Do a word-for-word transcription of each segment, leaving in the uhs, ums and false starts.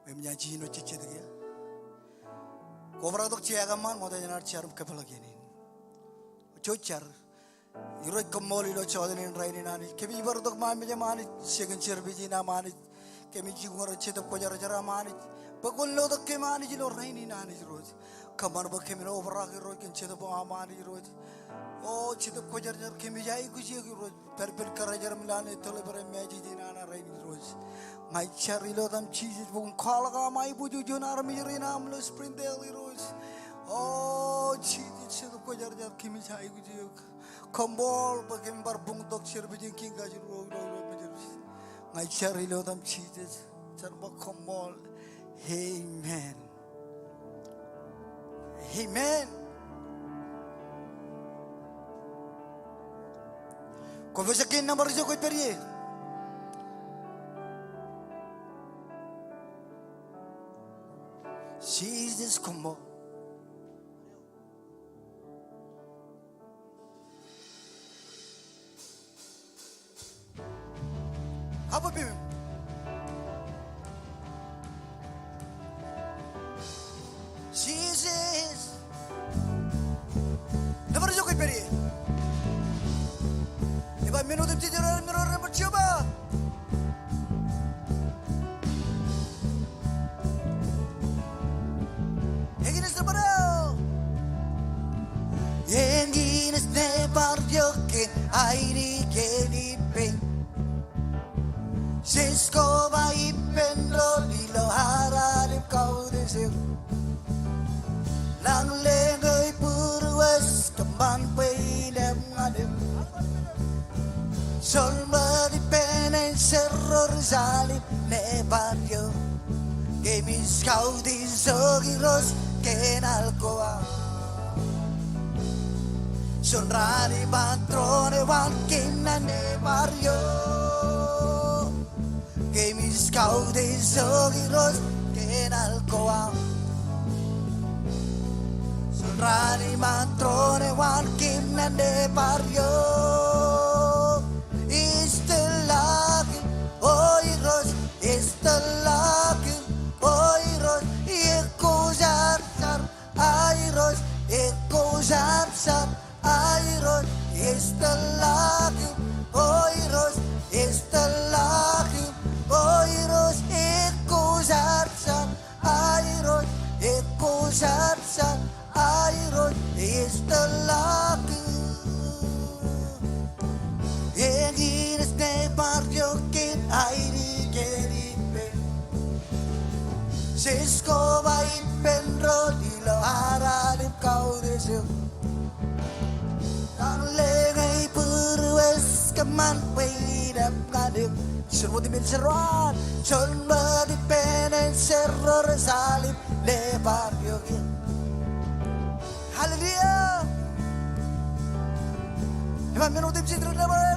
Im ña jiljino jejjet ke. Kwō obrak tok jea kōṃṃan, ṃokta jān ad jar im kōpeḷḷọk iien in. Jar. Irooj, koṃṃool ilo jota in rainin Anij. Kōmij bar tok ṃaan mejaṃ Anij, second service in aṃ Anij. Kōmij jikuñ rej Jetōb Kwōjarjar aṃ Anij. Bwe kwōn lotok kōm Anij ilo rainin Anij Irooj. Kōṃṃan bwe kōmin obrak Irooj kōn Jetōb eo aṃ Anij Irooj. O Jetōb Kwōjarjar, kōmij aikuj eok Irooj. Pād ippān kōrā jar im lale tōl ippān message in an rainin Irooj. Ña ij jar ilo etaṃ Jisōs bwe kwōn kwaḷọk aṃ aiboojoj ioon armej rein aṃ ilo Springdale Irooj. O Jisōs Jetōb Kwōjarjar, kōmij aikuj eok. Koṃṃool bwe kōmin bar buñtok service in kiiñ kajin ro ilo ilo mejād. Ña ij jar ilo etaṃ Jisōs. Jar bwe koṃṃool. Amen. Amen. Kwō pojak kein nōṃba ri jokwe pād ie. Jisōs koṃṃool. Haba pim. Jisōs. Nōṃba ri jokwe pād ie. Ej ba men otemjej ro, men ro rej bar jebta. Eñin ej nōṃba ro. Eñin ej nōṃba ro kōn ainikilen ippān. Jisōs koba ippān doon ilo aral im kautiej eok. Lañ leñe ibūruōs kōṃṃan bwe innem ñan eok. Juon ṃōt ippān āinserro ri jalim nōṃba eo. Kōmij kautiej eok Irooj kōn al ko aṃ. Juon raan iṃaan tūroon eo an kōm ṇa nōṃba eo. Kōmij kautiej eok Irooj kōn al ko aṃ. Juon raan iṃaan tūroon eo an kōm ṇa nōṃba eo. Ij tōllọk eok, o Irooj, ij tōllọk eok, o Irooj, ekkojarjar, a Irooj, ekkojarjar, a Irooj, ij tōllọk eok, o Irooj, ij tōllọk eok, o Irooj, ekkojarjar, a Irooj, ekkojarjar, a Irooj, ij tōllọk eok. Eñin ej nōṃba eo kōn ainikilen ippān. Jisōs koba ippān doon ilo aral im kautiej eok. Lañ leñe ibūruōs kōṃṃan bwe innem ñan eok. Juon ṃōt ippān āinserro an. Juon ṃōt ippān āinserro ri jalim nōṃba eo. Hallelujah. Ej ba men otemjej ro nōṃba eo.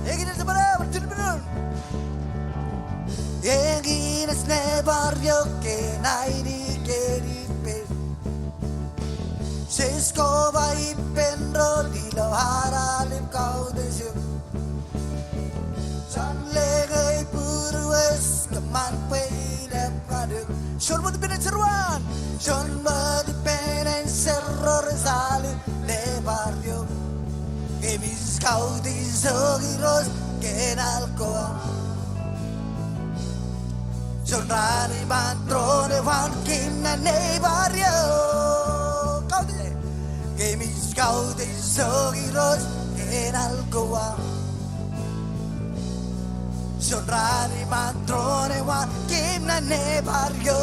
Eñin ej nōṃba eo, bar jilkinḷọk. Eñin ej nōṃba eo kōn ainikilen ippān. Jisōs koba ippān doon ilo aral im kautiej eok. Lañ leñe ibūruōs kōṃṃan bwe innem ñan eok. Juon ṃōt ippān āinserro an. Juon ṃōt ippān āinserro ri jalim nōṃba eo. Kōmij kautiej eok Irooj kōn al ko aṃ. Juon raan iṃaan tūroon eo an kōm ṇa nōṃba eo. Kautiej. Kōmij kautiej eok Irooj kōn al ko aṃ. Juon raan iṃaan tūroon eo an kōm ṇa nōṃba eo.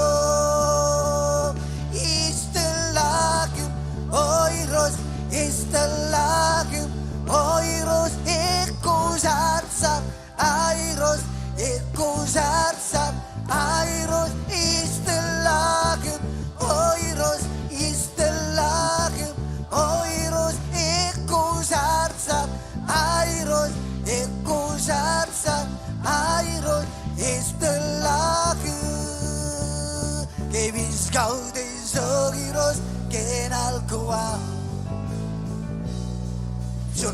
Ij tōllọk eok, o Irooj, ij tōllọk eok, o Irooj, ekkojarjar, a Irooj, ekkojarjar, a Irooj, ij tōllọk eok, o Irooj, ij tōllọk eok, o Irooj, ekkojarjar, a Irooj, ekkojarjar, a Irooj, ij tōllọk eok.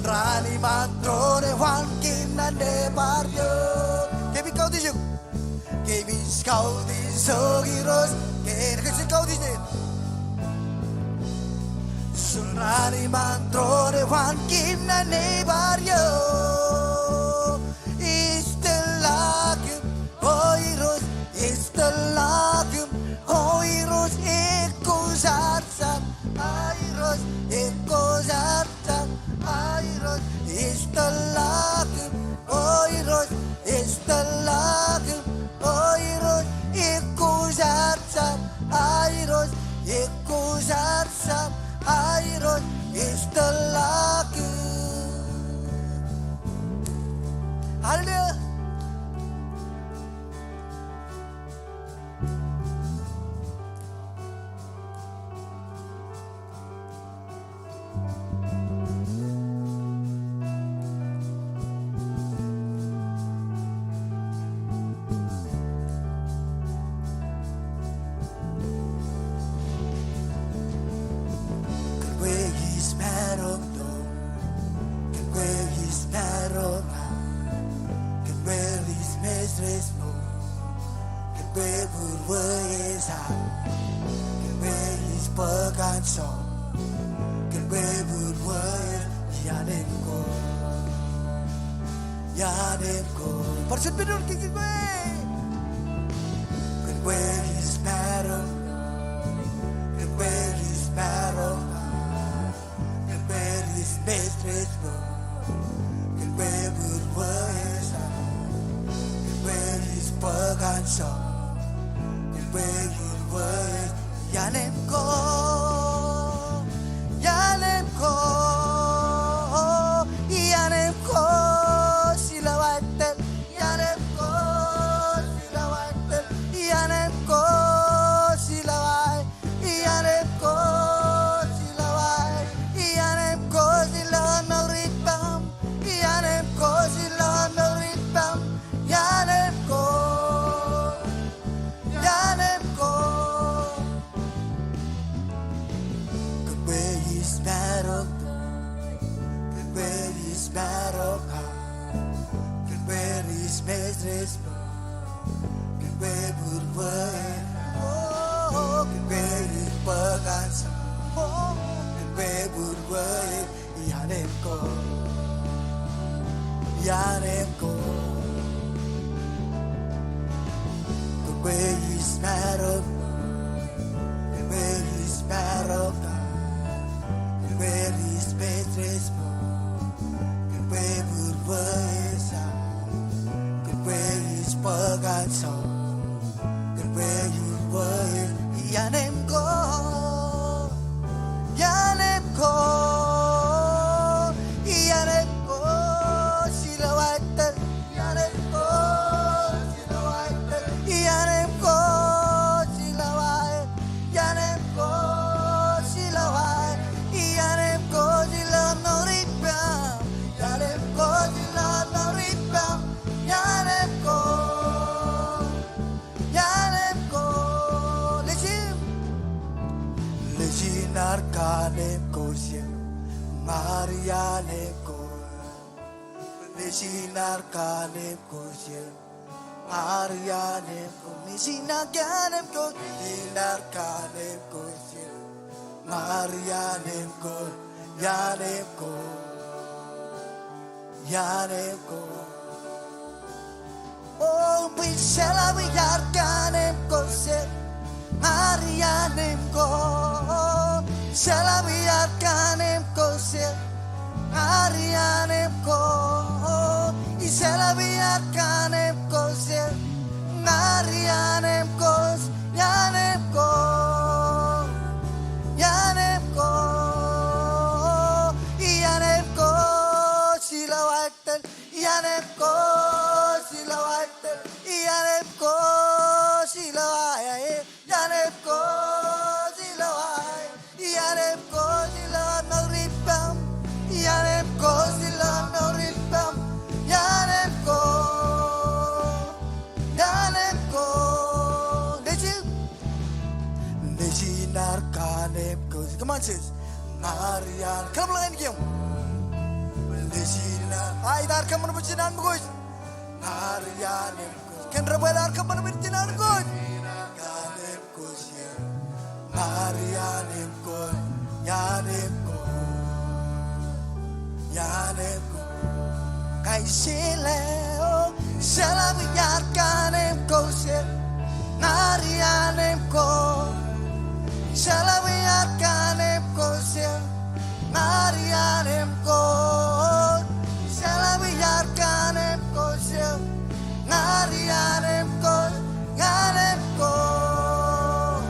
Raan iṃaan tōre waan kōm naan e bar eok. Kōmij kautiej eok. Kōmij kautiej eok Irooj. Kōn kajjitōk kautiej in. Ej raan iṃaan tōre waan kōm naan e bar eok. Ij tōllọk eok, O Irooj, ij tōllọk eok, O Irooj, ekwe jar jar, a Irooj, ekwe jar jar, a Irooj, ij tōllọk eok, O Irooj, ij tōllọk eok, O Irooj, ekwe jar jar, a Irooj, ekwe jar jar, a Irooj, ij tōllọk eok. Hallelujah. Kōn kwe ij maroñ tok, kōn kwe ij maroñ ḷọk, kōn kwe ij mejrejmour, kōn kwe būruō ej jar, kōn kwe ij bōk kansoñ, kōn kwe būruō ej iaan eṃ ko. Iaan eṃ ko. Bar juon pād doon kōn kwe. Kōn kwe ij maroñ, kōn kwe ij maroñ, kōn kwe ij mejrejmour, kōn kwe būruō ej jar, kōn kwe ij bōk kansoñ, kōn kwe būruō ej Iaan eṃ ko, iaan eṃ ko, iaan eṃ ko, jilọwae tōl, iaan eṃ ko, jilọwae tōl, iaan eṃ ko, jilọwae, iaan eṃ ko, jilọwae, iaan eṃ ko, jilọwae mour ippaṃ, iaan eṃ ko, jilọwae mour ippaṃ, iaan eṃ ko. Iaan eṃ ko. Kōn kwe ij maroñ, kōn kwe ij maroñ, kōn kwe ij mejrejmour, kōn kwe būruō, o, kōn kwe ij bōk kansoñ, o, kōn kwe būruō, iaan eṃ ko, iaan eṃ ko. Kōn kwe ij maroñ, kōn kwe ij maroñ, kōn kwe ij mejrejmour, kōn kwe būruō ej jar, kōn kwe ij bōk kansoñ, kōn kwe būruō ej, iaan eṃ ko, iaan eṃ ko, iaan eṃ ko, jilọwae tōl, iaan eṃ ko, jilọwae tōl, iaan eṃ ko, jilọwae, iaan eṃ ko, jilọwae, iaan eṃ ko, jilọwae mour ippaṃ, iaan eṃ ko, jilọwae mour ippaṃ, iaan eṃ ko. Iaan eṃ ko, lejin. Lejin ad kōn eṃ ko jet, ña ri iaan eṃ ko. Lejin ad kōn eṃ ko jet, ña ri iaan eṃ ko. Lejin ad kōn eṃ ko, lejin ad kōn eṃ ko jet. Ña ri iaan eṃ ko, iaan eṃ ko, iaan eṃ ko. O, bwe jeḷā bwe iar kōn eṃ ko jet. Ña ri iaan eṃ ko. Jeḷā bwe iar kōn eṃ ko jet. Ña ri iaan eṃ ko. Jeḷā bwe iar kōn eṃ ko jet. Ña ri iaan eṃ ko, iaan eṃ ko, iaan eṃ ko, iaan eṃ ko, jilọwae tōl, iaan eṃ ko, jilọwae tōl, iaan eṃ ko, jilọwae, iaan eṃ ko, jilọwae. Iaan eṃ ko jilọwae mour ippaṃ. Iaan eṃ ko jilọwae mour ippaṃ. Iaan eṃ ko. Iaan eṃ ko. Nejin. Nejin ad kōn eṃ ko. Come on, sis. Ña ri iaan. Kaḷapḷọk āinwōt kōm. Ej ilo, a, idaar kōṃṃan bwe jen an ṃōkaj. Ña ri an eṃ kōj. Kōn rebweḷe ear kōṃṃan bwe jen an ṃōkaj. Ña ri an eṃ kōj. Ña ri an eṃ kōj. Ña ri an eṃ kōj. Ña ri an eṃ kōj. Ña ij seḷọk, seḷọk bwe iar kōn eṃ kōj. Ña ri an eṃ kōj. Seḷọk bwe iar kōn eṃ kōj. Ña ri an eṃ kōj. Seḷọk bwe iar kōn eṃ kōj. Ña ri an eṃ kōj. Ña an eṃ kōj.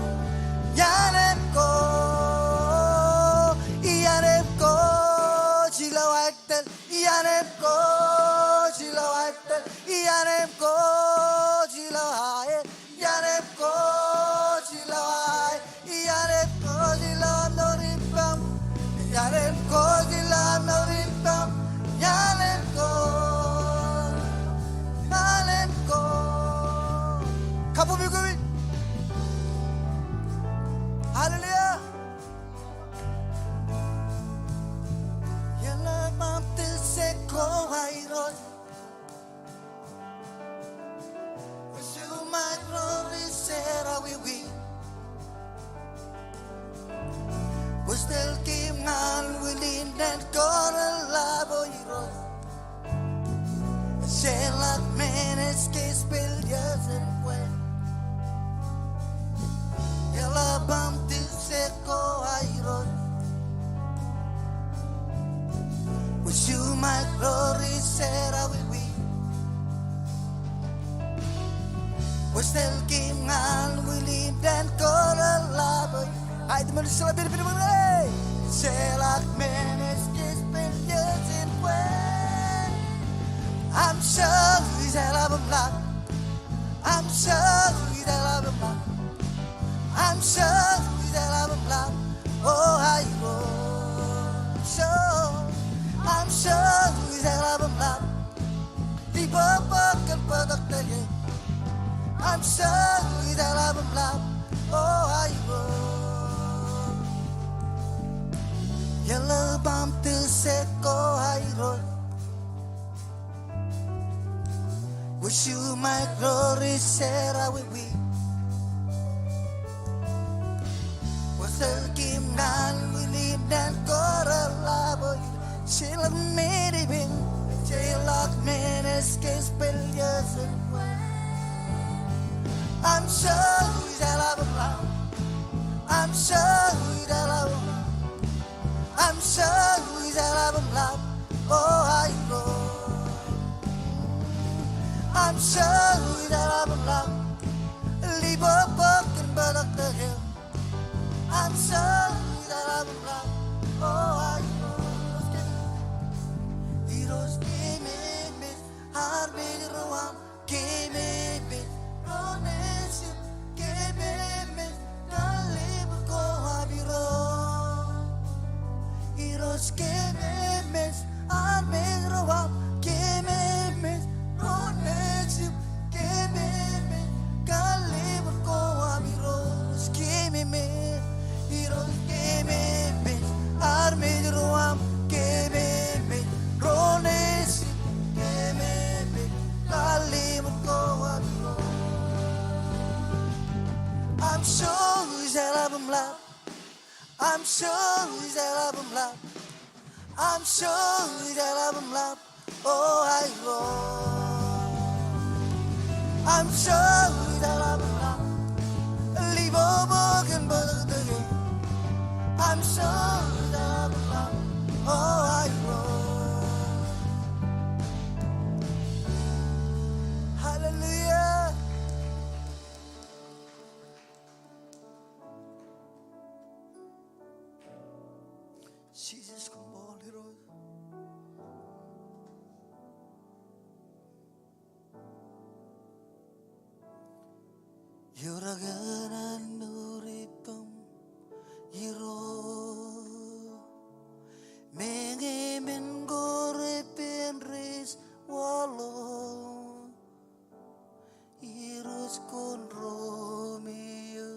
Ña an eṃ kōj. Ian eṃ kōj ilo aer tōl. Ian eṃ kōj ilo aer tōl. Ian eṃ kōj ilo aer. Ian eṃ kōj ilo aer. Ian eṃ kōj ilo aer ilo ippaṃ. Ian eṃ kōj ilo aer ilo ippaṃ. Ian eṃ kōj. Ian eṃ kōj. Kabbokbok. Hallelujah. Iar lọk baaṃ tōl sek ko Irooj. Bwe juṃae glory jerọwiwi. Bwe tōl kōm ñan wilin ñan kōrā ḷap O Irooj. Jeḷak men ej kōj pād ijeṇ kwe. Eḷap aṃ tōl sek ko Irooj. Bwe juṃae glory jerọwiwi. Bwe tōl kōm ñan wilin ñan kōrā ḷap O Irooj. Aet men jeḷā pād pād pād. Jeḷak men ej kōj pād ijeṇ kwe. Aṃ jeḷā bwe ḷap. Aṃ jeḷā bwe ḷap. Aṃ jeḷā bwe ḷap. O Irooj. Aṃ jeḷā bwe ḷap. Iba bwe kōn bōktok tōl. Aṃ jeḷā bwe ḷap. O Irooj. Eḷap aṃ tōl sek ko Irooj. Bwe juṃae glory jerọwiwi. Bwe tōl kōm ñan wilin ñan kōrā ḷap O Irooj. Jeḷak men ej pād. Jeḷak men ej kōj pād ijeṇ kwe. Aṃ jeḷā bwe ḷap. Aṃ jeḷā bwe ḷap. Aṃ jeḷā bwe ḷap. O Irooj. Aṃ jeḷā bwe ḷap. Iba bwe kōn bōktok tōl. Aṃ jeḷā bwe ḷap. O Irooj. Irooj kememej armej ro aṃ. Kememej ro nejūṃ, kememej kallib ko aṃ Irooj. Irooj kememej armej ro aṃ, kememej ro nejūṃ, kememej kallib ko aṃ Irooj. Kememej Irooj kememej armej ro aṃ, kememej ro nejūṃ, kememej kallib ko aṃ Irooj. Aṃ jeḷā bwe ḷap. Aṃ jeḷā bwe ḷap. Aṃ jeḷā bwe ḷap. O Irooj. Aṃ jeḷā bwe ḷap. Iba bwe kōn bōktok tōl. Aṃ jeḷā bwe ḷap. O Irooj. Hallelujah. Jesus, come on, Irooj. Ewōr kōṇaan mour ippaṃ Irooj. Meñe men ko repen rej waḷọk. Irooj kwōn ro me eō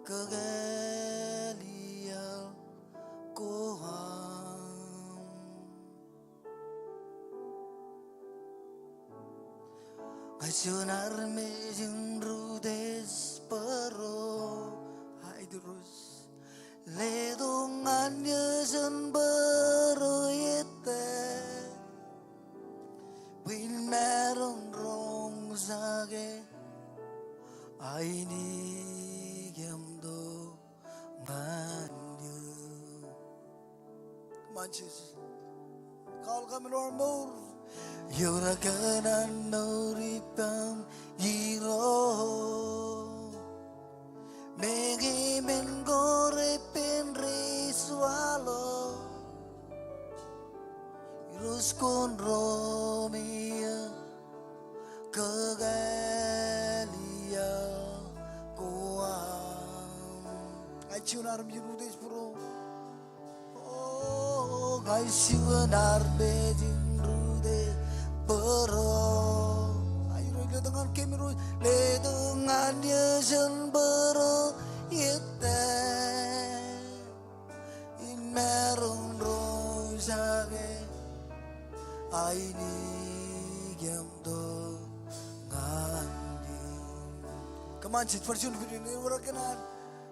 kakāāl iaḷ ko aṃ. Juon armej in Rutes bōro, Aitirus, letok ñan Jisōs bōro ettā, bwe in maroñ roñjake ainikien tok ñan eō. Come on, Jesus. Kwaḷọk kōm ilo ad mour. Ewōr kōṇaan mour ippaṃ Irooj. Meñe men ko repen rej waḷọk, Irooj kwōn ro me eō kōkāāl ial ko aṃ. Ña juon armej in Rutes bōro. O, ña juon armej in Rutes bōro. Airooj, letok ñan kōm Irooj, letok ñan Jisōs bōro ettā, im maroñ roñjake ainikien tok ñan eō. Come on, sit for soon, ewōr kōṇaan.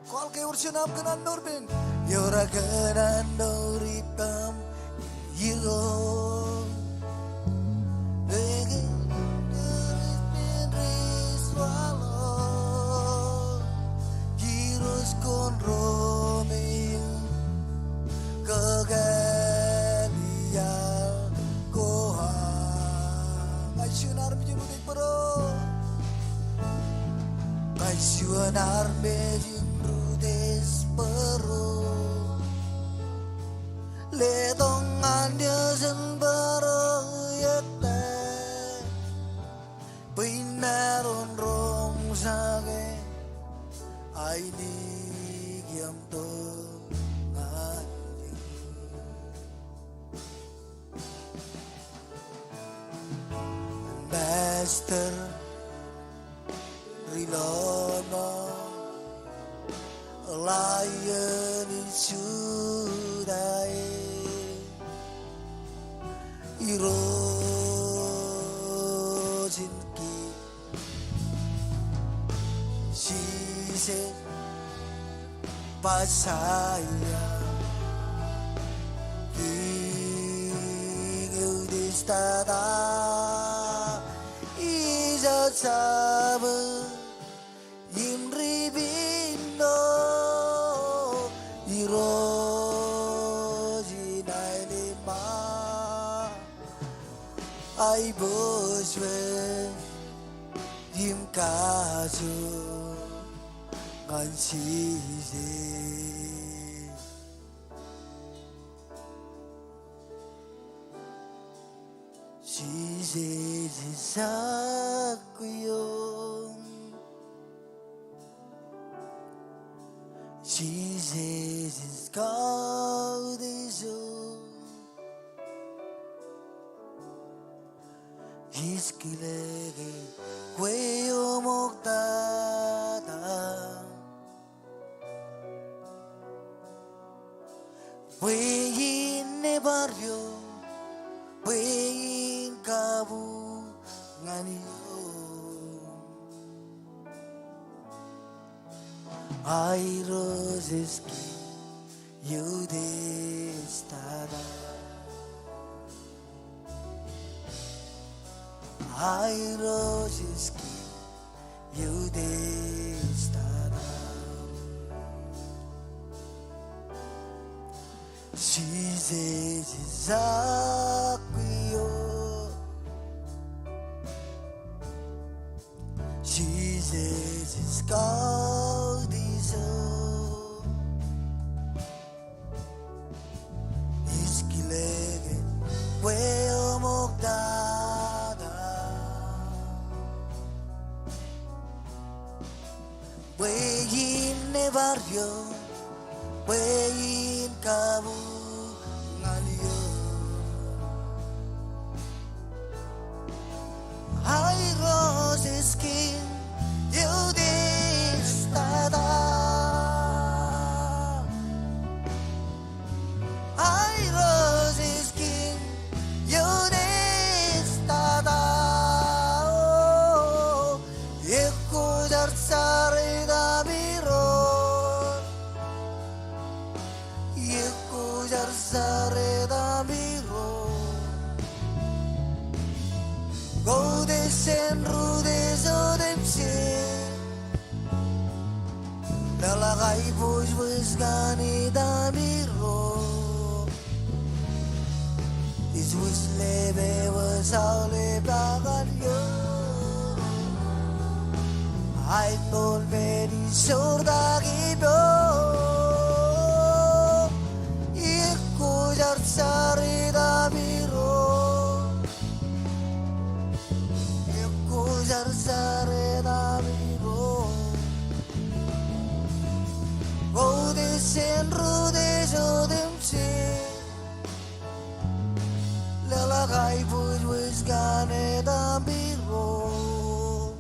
Kwaḷọk ke ewōr juon aṃ kōṇaan mour ippān. Ewōr kōṇaan mour ippaṃ Irooj. Meñe men rej waḷọk, Irooj kwōn ro me eō kōkāāl ial ko aṃ. Ña juon armej in Rutes bōro. Ña juon armej in Rutes bōro. Letok ñan Jisōs bōro ettā, bwe in maroñ roñjake ainikien tok ñan eō. Pastor ri lọmọọr, Lion in Judah e, Irooj in kiiñ, Jisōs Messiah, Kiiñ eo ej tata, ij jab bōk im ri piin eo, Irooj in aelep ṃaan, aiboojoj im kajoor ñan Jisōs. Jisōs ej sakwe eo. Jisōs ej kautiej eo. Ij kile ke kwe eṃōk tata, bwe in nebar eo, bwe in kabuñ ñan eō. Airooj ej kiiñ, Irooj ej tata. Airooj ej kiiñ, Irooj ej tata. Jisōs ej sakwe eo. Jisōs ej kautiej eo. Ij kile ke kwe eṃōk tata, bwe in nebar eo, bwe in kabuñ ñan eō. Airooj ej kiiñ, Irooj ej Rūtej otemjej. Leḷọk aiboojboj ñan etaṃ Irooj. Ij wūj lepe wōt aolep aō kaṇ eok. Aenōṃṃan men in joortak im eok. Ekwe jar jar etaṃ Irooj. Ekwe jar jar etaṃ Irooj. Kōtij jān rūtej otemjej. Leḷọk aiboojboj ñan etaṃ Irooj.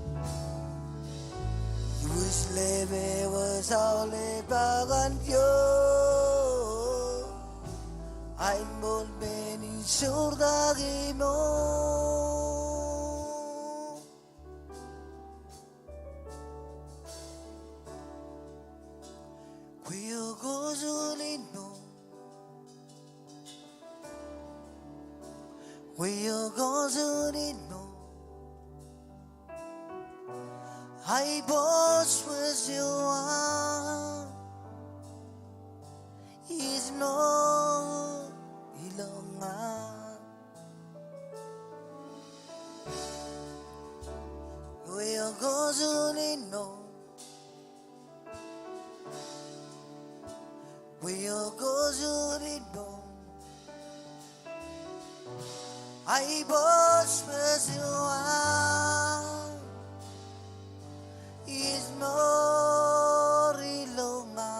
Ij wūj lepe wōt aolep aō kaṇ eok. Aenōṃṃan men in joortak im eok. Kwe eo kōjān innām. Kwe eo kōjān innām. Aiboojboj eo aṃ. Ij mour ilo ña. Kwe eo kōjān innām. Kwe eo kōjān innām. Aiboojboj eo aṃ. Ij mour ilo ña.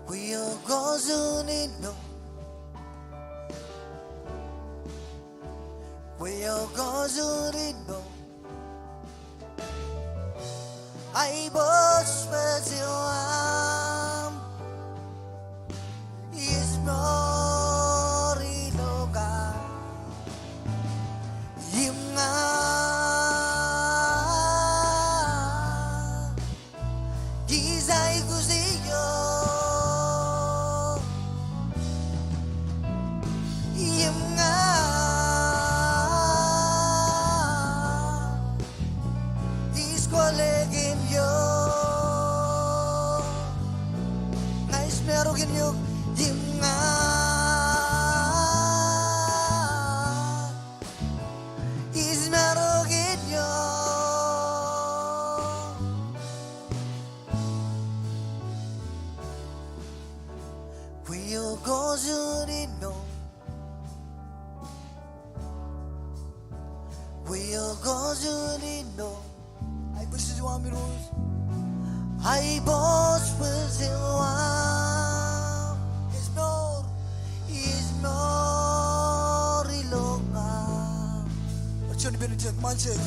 Kwe eo kōjān innām. Kwe eo kōjān innām. Aiboojboj eo aṃ. Ij mour ilo ña. Im ña ij aikuj eok. Im ña ij kwōle kōn eok. Ña ij maro kōn eok. Im ña ij maro kōn eok. Kwe eo kōjān innām. Kwe eo kōjān innām. Aiboojboj eo aṃ Irooj. Aiboojboj eo aṃ. Ij mour. Ij mour ilo ña. Bar juon ippān jet, ṃaan jet.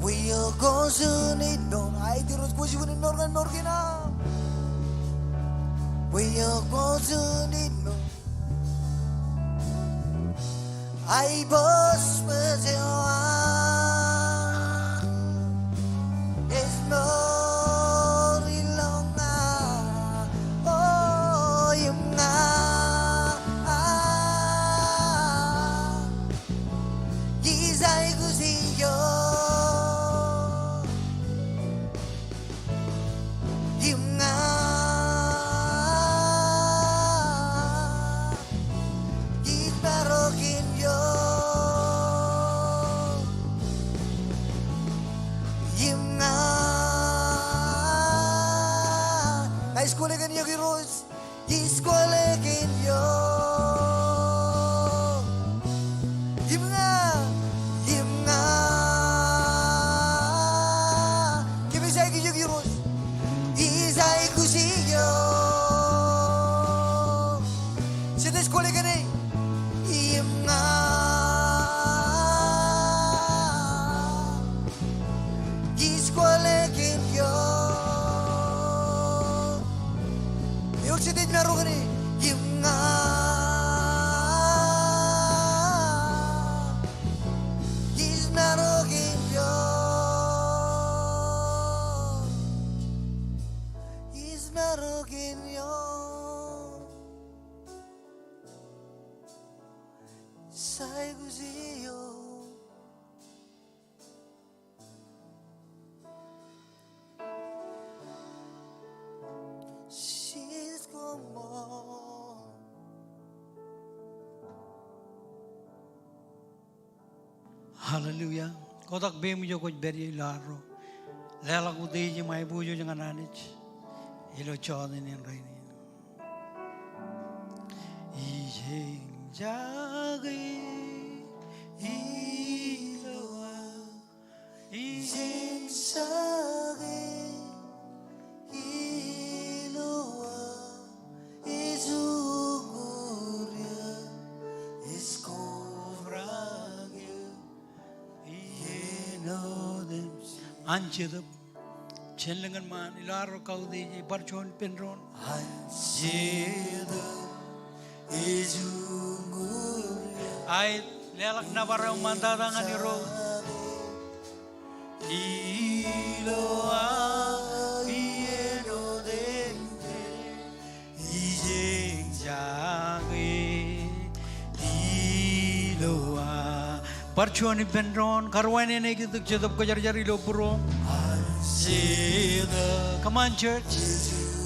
Kwe eo kōjān innām. Aet Irooj kwōj ibuñū mour ñan mour kein aṃ. Kwe eo kōjān innām. Aiboojboj eo aṃ. Ij mour ilo ña. O im ña ij aikuj eok. Im ña ij maro kōn eok. Im ña ij kwōle kōn eok Irooj. Ij kwōle kōn eok. Im ña, im ña. Kōmij aikuj eok Irooj. Ij aikuj eok. Jet ej kwōle kōn e. Im ña ij kwōle kōn eok. Eor jet ej maro kōn e. Im ña ij maro kōn eok. Ij maro kōn eok. Hallelujah. Kotak peiṃ ijo kwōj pād ie ilo arro. Leḷọk utiej im aiboojoj ñan Anij ilo jota in rainin. Ijeñjake, Iloa, ijeñjake, Iloa, ej uñūr eō, ej kobrak eō, iien otemjej. An Jetōb. Jen lōñ ñan ṃaan ilo arro kautiej ej bar juon ippān doon. An Jetōb ej uñūr eō. Aet, leḷọk nōbar eo ṃaantata ñan Irooj. Iloa, iien otemjej. Ijeñjake, Iloa. Bar juon ippān doon, karuwainene kōj tok Jetōb Kwōjarjar ilo būruōṃ. An Jetōb. Come on, church.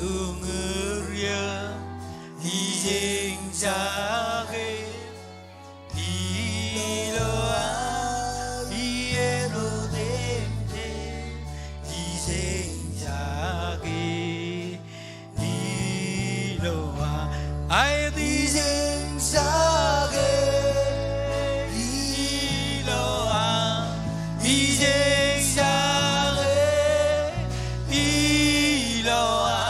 Uñūr eō, ijeñjake. Iloa, iien otemjej, ijeñjake, Iloa, aet ijeñjake, Iloa, ijeñjake, Iloa,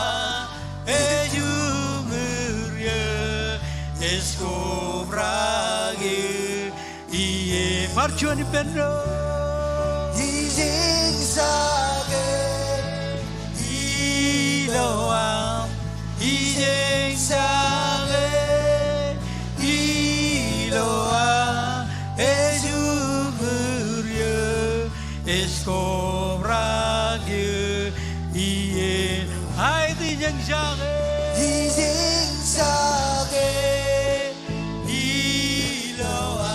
ej uñūr eō, ej kobrak eō, iien. Bar juon ippān doon. Ijeñjake, Iloa, ijeñjake, Iloa, ej uñūr eō, ej kobrak eō, iien. Aet ijeñjake. Ijeñjake, Iloa,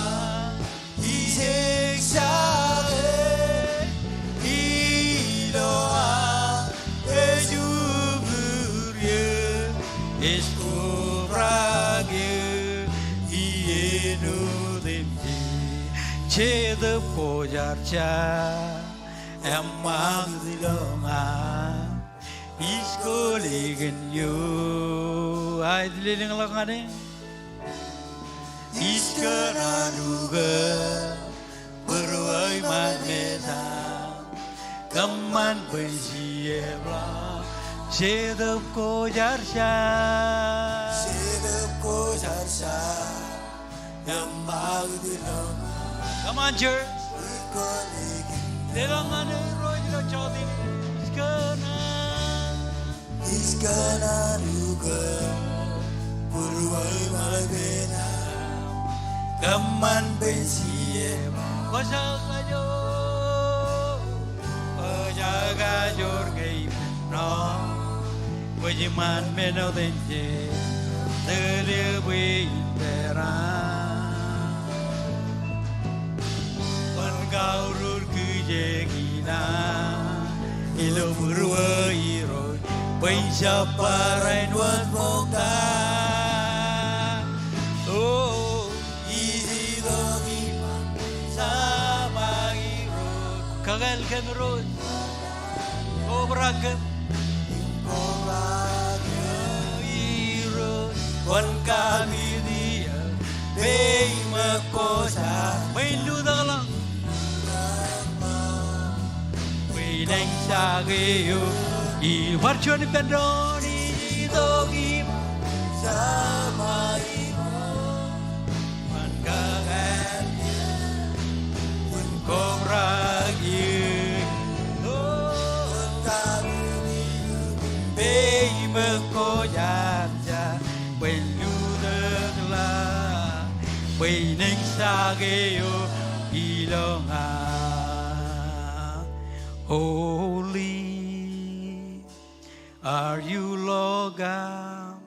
ijeñjake, Iloa, ej uñūr eō, ej kobrak eō, iien otemjej. Jetōb Kwōjarjar, eṃṃakūt ilọk ñan Ij kōḷḷe kōn eok. Aet, lelōñḷọk ñan e. Ij kōṇaan ukōt būruō iṃaan mejaṃ. Kōṃṃan bwe ij iepḷaak. Jetōb Kwōjarjar. Jetōb Kwōjarjar. Come on, church. Lelōñ ñan Irooj ilo jota in. Ij kōṇaan. Ij kōṇaan ukōt būruō iṃaan mejaṃ. Kōṃṃan bwe ij iepḷaak. Kwōjakajoor. Kwōjakajoor ñe ippān doon. Kwōj iṃaan men otemjej, tōl eō bwe in peran. Kwōn kaurur kijeek in an ilo būruō Irooj, bwe in jab barāinwōt ṃokta. O, ij itok iṃaan mejaṃ Irooj. Kakāāl kōm Irooj. Obrak kōm. Obrak kōm Irooj. Kwōn kapit iiō. Peiṃ eok kwōjarjar. Bwe in lutōkḷọk. Bwe in eñjake eok. Ij bar juon ippān doon. Ij itok iṃaan mejaṃ Irooj. Kwōn kakāāl eō, kwōn kobrak eō. O, peiṃ eok kwōjarjar, bwe in lutōkḷọk, bwe in eñjake eok ilọk ñan. Holy are you, Lord God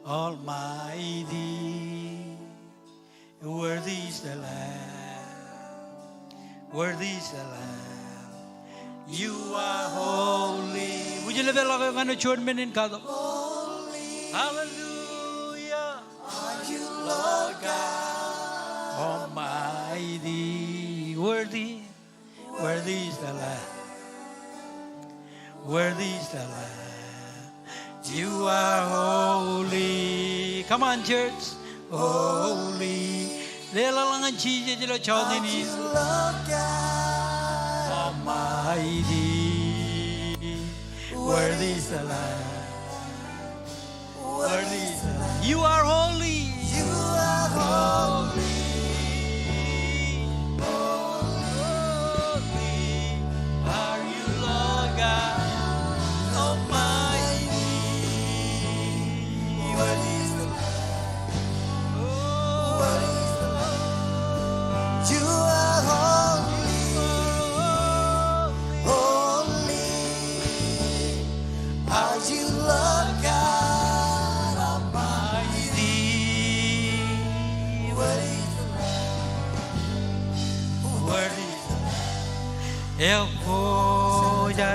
Almighty. Worthy is the Lamb. Worthy is the Lamb. You are holy. Would you lift it up? Hallelujah. Are you, Lord God Almighty. Worthy Worthy is the Lamb. Worthy is the Lamb. You are holy. Come on, church. Holy. Leḷọk ñan Jisōs ilo jota in. Almighty. Worthy is the Lamb. Worthy is the Lamb. You are holy. You are holy. Holy are you, Lord God Almighty. Worthy is the Lamb. Worthy is the Lamb. You are holy. Holy are you, Lord God Almighty. Worthy is the Lamb. Worthy is the Lamb.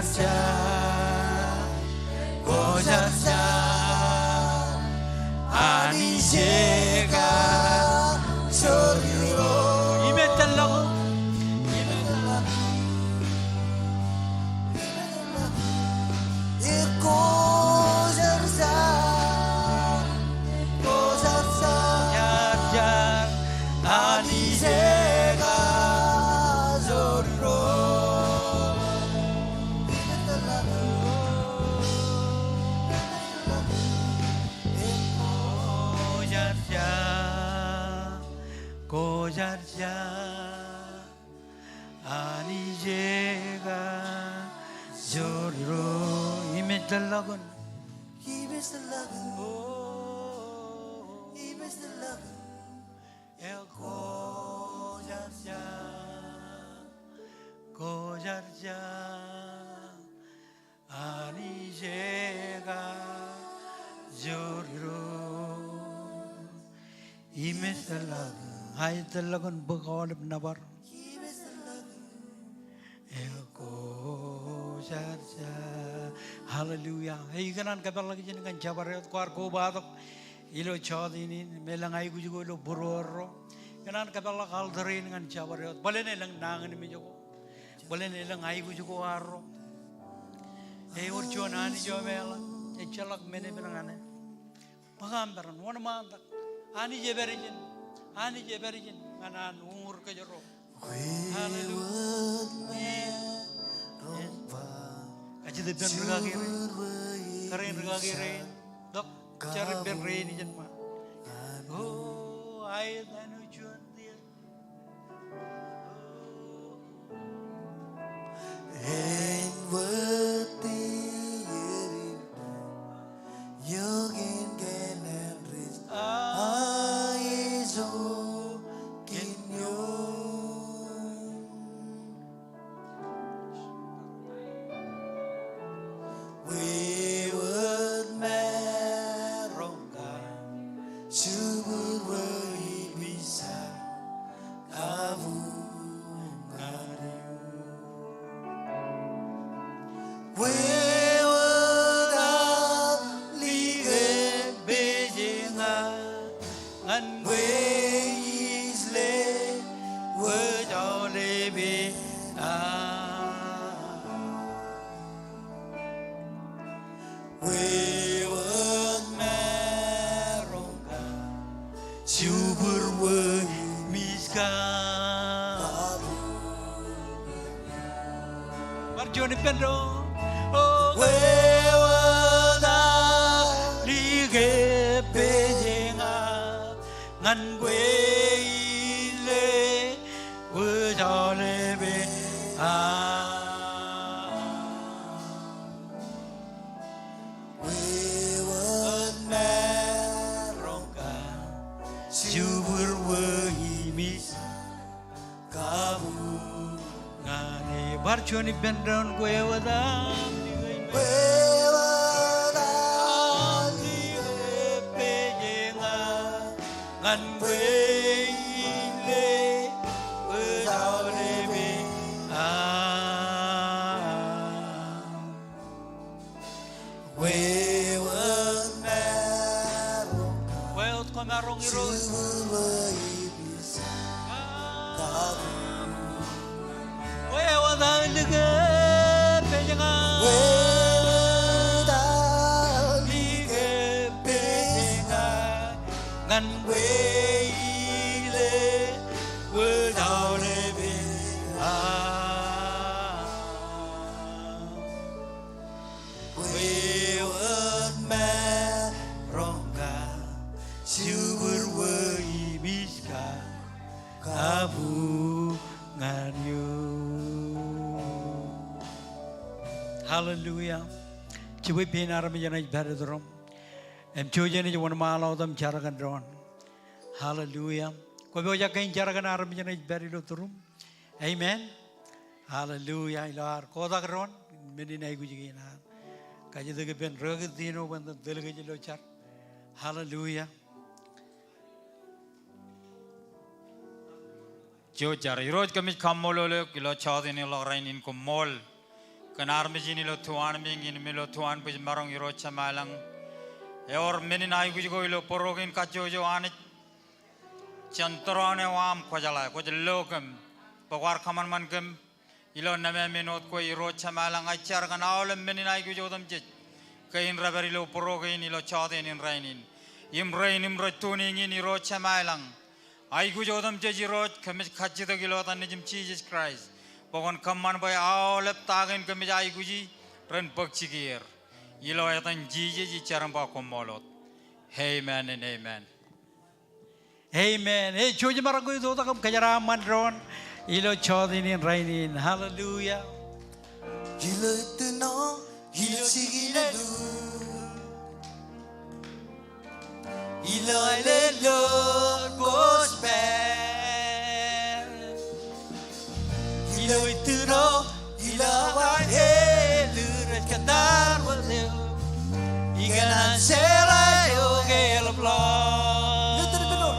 Ekwōjarjar, kwōjarjar, Anij eo ekajoor irooj. Im etōllọkun. Kwōjarjar, kwōjarjar, Anij eo ekajoor irooj. Kwōjarjar, kwōjarjar, Anij eo ekajoor irooj. Im etōllọkun. Im etōllọkun. Im etōllọkun. Ekwōjarjar, kwōjarjar, Anij eo ekajoor irooj. Im etōllọkun. Aet, etōllọkun bōk aolep nōbar. Ekwōjarjar. Hallelujah. Ej ikōṇaan kōpeḷḷọk ijin ñan jabdewōt kwaar kobatok ilo jota in im elōñ aikuj ko ilo būruorro. Ikōṇaan kōpeḷḷọk altar in ñan jabdewōt. Bōlen elōñ nañinmej ko. Bōlen elōñ aikuj ko arro. Ewōr juon Anij eo meḷeḷe. Ejjeḷọk men epen ñan e. Bōk aṃ peran, wōnṃaantak. Anij ej pād ijin. Anij ej pād ijin ñan an uñūr kōjro. Hallelujah. Kajjitōk ippān rūkaki rein. Kōrā in rūkaki rein. Tok jar ippān rein ijin ṃaan. O, aet āinwōt juon diet. Āinwōt diet in, iọkwe kōn an rej aiso kōn eok. Wōwōt maroñ kab jibwid bwe ipisar kabuñ ñan eok. Wōwōt alikkar peje ña ñan bwe ij le wōj aolepen aṃ. Wōwōt maroñ kab jibwid bwe ipisar kabuñ. Bar juon ippān doon. O, wōwōt alikkar peje ña ñan bwe ij le wōj aolepen aṃ. Wōwōt maroñ kab jibwid bwe ipisar kabuñ ñan eok. Bar juon ippān doon. Wōwōt alikkar, wōwōt alikkar peje ña ñan bwe ij le wōj aolepen aṃ. Wōwōt maroñ. Wōwōt kwōmaroñ Irooj. Wōwōt aō Kwe wōt maroñ ka, jibwid wōj imij ka, kabuñ ñan eō. Hallelujah. Jibwe pein armej eṇ ej pād ituruṃ im jouj eṇ ej wōnṃaanḷọk wōt im jar kōn doon. Hallelujah. Kwō pojak ke in jar kōn armej eṇ ej pād ilo iturūṃ? Amen. Hallelujah. Ilo ad kotak doon, men in aikuj kein ad kajjitōk ippān ri-kaki Tino bwe en tōl kōj ilo jar. Hallelujah. Jouj jar. Irooj, kōmij kaṃṃoolol eok ilo jọteen in ḷọk rainin, koṃṃool kōn armej in ilo tuanmiiñ in im ilo tuanbwijmaroñ, Irooj Jemām ilañ. Ewōr men in aikuj ko ilo bōro kein kajjojo Anij. Jān tūroon eo aṃ kwōjeḷā, kwōj lo kōm bwe kwaar kōṃanṃan kōm ilo nemāmein wōt kwe, Irooj Jemām ilañ. Ij jar kōn aolep men in aikuj otemjej kein rej pād ilo bōro kein ilo jọteen in rainin im rein im rej tuning in, Irooj Jemām ilañ. Aikuj otemjej Irooj, kōmij kajjitōk ilo etan Nejūṃ Jisōs Kraist bwe kwōn kōṃṃan bwe aolep ta kein kōmij aikuji ren bōk jikier. Ilo etan Jisōs ij jar im ba koṃṃool wōt. Amen and amen. Amen. Ej jouj im maroñ ke itoitak im kōjeraaṃṃan doon ilo jọteen in rainin. Hallelujah. Ilo itūṇo, ilo jikin ālū, ilo ālōlōt gospel. Ilo itūṇo, ilo wāween ālū rej kōttar wōt eok, ikōṇaan jeḷā eok eḷap ḷọk. Ilo itūṇo,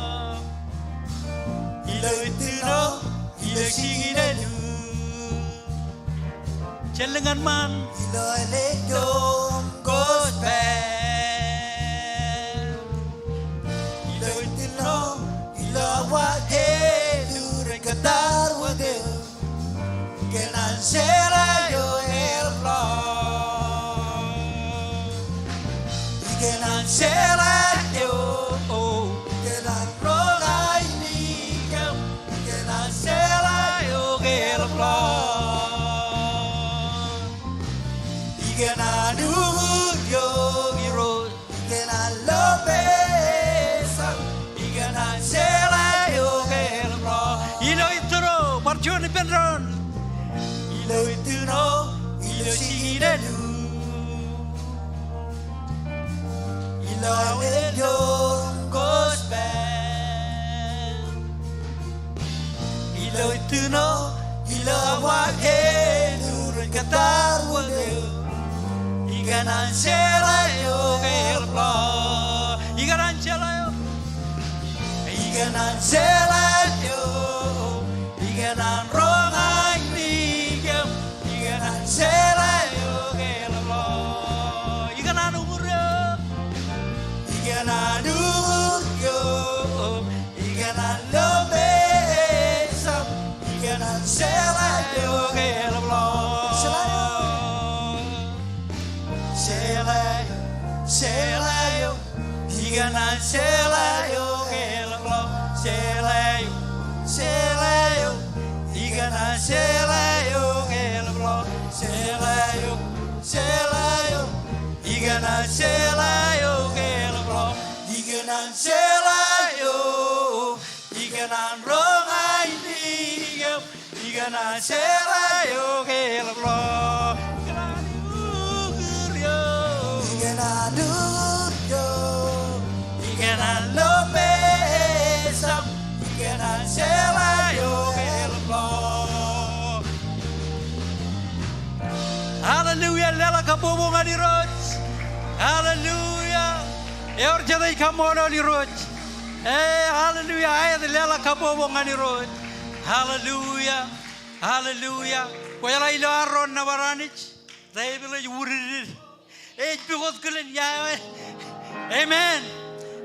ilo itūṇo, ilo jikin ālū. Jen lōñ ñan ṃaan. Ilo ālōlōt gospel. Ilo itūṇo, ilo wāween ālū rej kōttar wōt eok, ikōṇaan jeḷā eok eḷap ḷọk. Ikōṇaan jeḷā eok, ikōṇaan roñae in kōm, ikōṇaan jeḷā eok eḷap ḷọk. Ikōṇaan uñūr eok Irooj, ikōṇaan lo peiṃ, ikōṇaan jeḷā eok eḷap ḷọk. Ilo itūṇo, bar juon ippān doon. Ilo itūṇo, ilo jikin ālū, ilo ālōlōt gospel. Ilo itūṇo, ilo wāween ālū rej kōttar wōt eok, ikōṇaan jeḷā eok eḷap ḷọk. Ikōṇaan jeḷā eok. Ikōṇaan jeḷā eok, ikōṇaan roñae in kōm, ikōṇaan jeḷā eok eḷap ḷọk. Ikōṇaan uñūr eok. Ikōṇaan uñūr eok, ikōṇaan lo peiṃ, ikōṇaan jeḷā eok eḷap ḷọk. Jeḷā eok, jeḷā eok, ikōṇaan jeḷā eok eḷap ḷọk. Jeḷā eok, jeḷā eok, ikōṇaan jeḷā eok eḷap ḷọk. Jeḷā eok, jeḷā eok, ikōṇaan jeḷā eok eḷap ḷọk. Ikōṇaan jeḷā eok, ikōṇaan roñae in kōm, ikōṇaan jeḷā eok eḷap ḷọk. Ikōṇaan uñūr eok. Ikōṇaan uñūr eok. Ikōṇaan lo peiṃ, ikōṇaan jeḷā eok eḷap ḷọk. Hallelujah, leḷọk kabbokbok ñan Irooj. Hallelujah. Ewōr jet ej kaṃṃoolol Irooj? E, hallelujah. Aet, leḷọk kabbokbok ñan Irooj. Hallelujah. Hallelujah. Kwōjeḷā ilo arro nōbar Anij, tepil ej wūdikdik. Ej pukot kilen ia eo. Amen.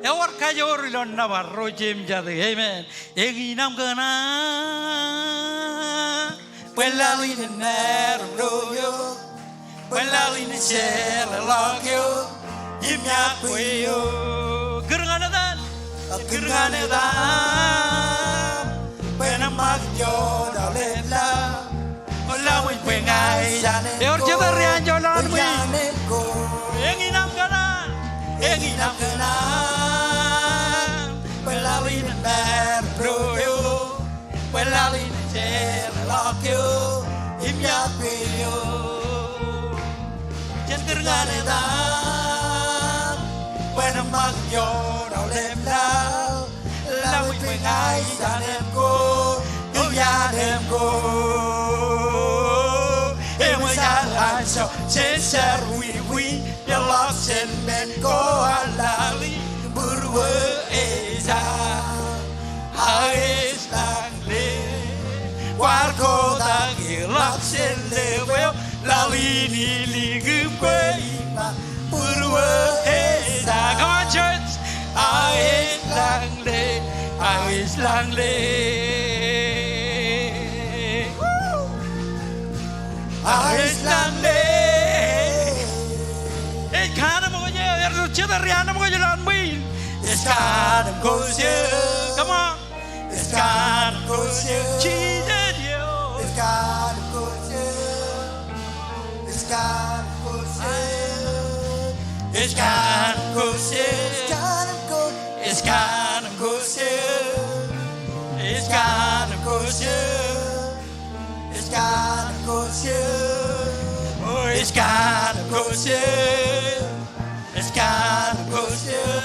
Ewōr kajoor ilo nōbar ro jeiū im jatū. Amen. Eñin aṃ kōṇaan. Bwe laḷ in en maroñ ro eok, bwe laḷ in en jeḷāḷọk eok im iọkwe eok. Kūr ñan etan. Kūr ñan etan. Bwe en ṃakūt ioon aolep laḷ, ḷọk ṃōj bwe ña ij an eṇ ko. Ewōr jet ri anjọ ḷọk ṃōj. Bwe ij an eṇ ko. Ñan kōṇaan, bwe laḷ in emaroñ eo, bwe laḷ in jeorḷọk eo, im iọkwe eo. Jen kūr ñan etan, bwe en ṃōk ioon aolep laḷ, laḷ in bwe ña idanem ko, idanem ko. Eṃōj aō anjọ, jen jar wiwi, Ej ḷọk jān men ko an laḷ in būruō ej ta. Aō ej lañle. Kwaar kotak eḷap jān lewōj eo, laḷ in ilikin kwe iṃaan būruō ej ta. Come on, church. Aō ej lañle. Aō ej lañle. Woo! Aō ej lañle. Ej kaanemkwōj eō, ej jet ri-anemkwōj ilowaan ṃwiin. Ej kaanemkwōj eō. Come on. Ej kaanemkwōj eō. Jisōs eo. Ej kaanemkwōj eō. Ej kaanemkwōj eō. Ej kaanemkwōj eō. Ej kaanemkwōj eō. Ej kaanemkwōj eō. Ej kaanemkwōj eō. Ej kaanemkwōj eō. Ej kaanemkwōj eō.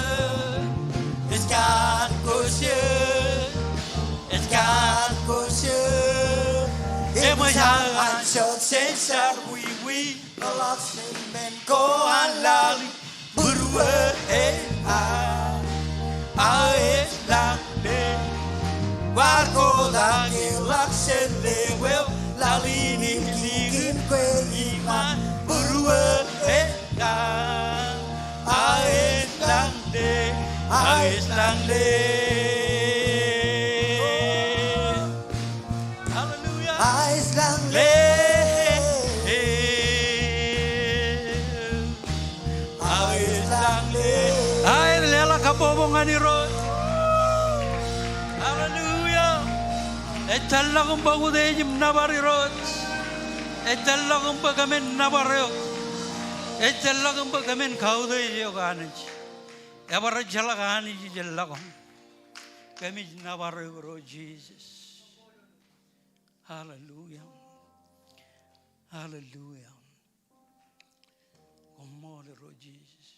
Ej kaanemkwōj eō. Ej kaanemkwōj eō. Eṃōj aō anjọ jān jar wiwi. Ḷọk jān men ko an laḷ in būruō ej ta. Aō ej lañle. Kwaar kotak eḷap jān lewōj eo, laḷ in ilikin kwe iṃaan būruō ej ta. Aō ej lañle. Aō ej lañle. Hallelujah. Aō ej lañle. Aō ej lañle. Aō ej leḷọk kabbokbok ñan Irooj. Hallelujah. Ej tōllọk im bōk utiej im nōbar Irooj. Ej tōllọk im bwe kōmin nōbar eok. Ej tōllọk im bwe kōmin kautiej eok Anij. Ebar ejjeḷọk Anij ijellọkun. Kōmij nōbar eok Irooj Jisōs. Hallelujah. Hallelujah. Koṃṃool Irooj Jisōs.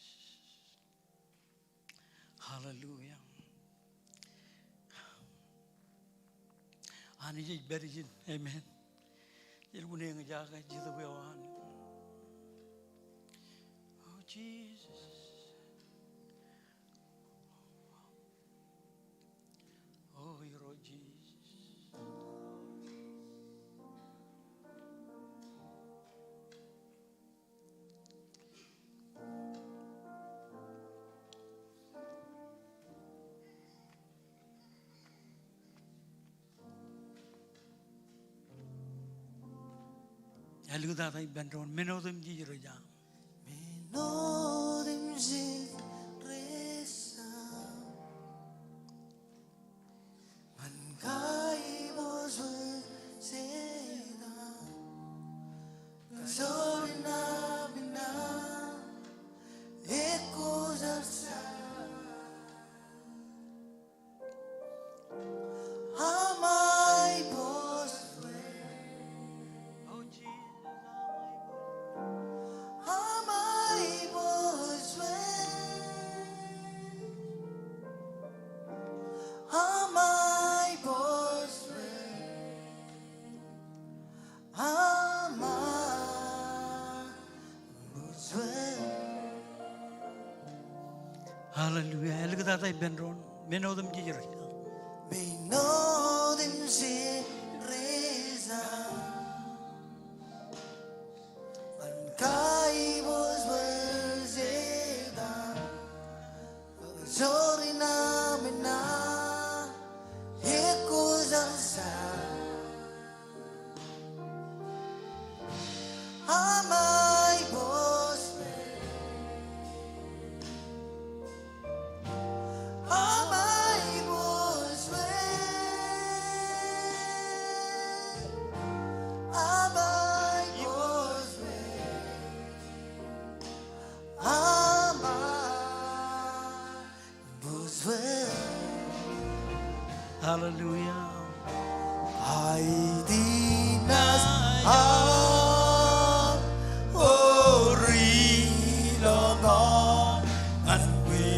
Hallelujah. Anij ej pād ijin. Amen. Ej lukkuun eñjake Jetōb eo an. Oh, Jesus. O Irooj Jisōs. Āliktata ippān doon, men otemjej rej aṃ. Men otemjej rej aṃ. Ñan kaibōs bwe ej ta. Kajoor in aṃ ṇa. Ekwe jar sa. Aṃ aiboojoj. Oh, Jesus, aṃ aiboojoj. Aṃ aiboojoj. Aṃ aiboojoj. Aṃ aiboojoj. Hallelujah. Āliktata ippān doon. Men otemjej rej aṃ. Men otemjej rej aṃ. Ñan kaibōs bwe ej ta. Kajoor in aṃ ṇa. Ekwe jar sa. Aṃ aiboojoj. Aṃ aiboojoj. Hallelujah. Aitinaaj aō ri lọñọñ ñan kwe.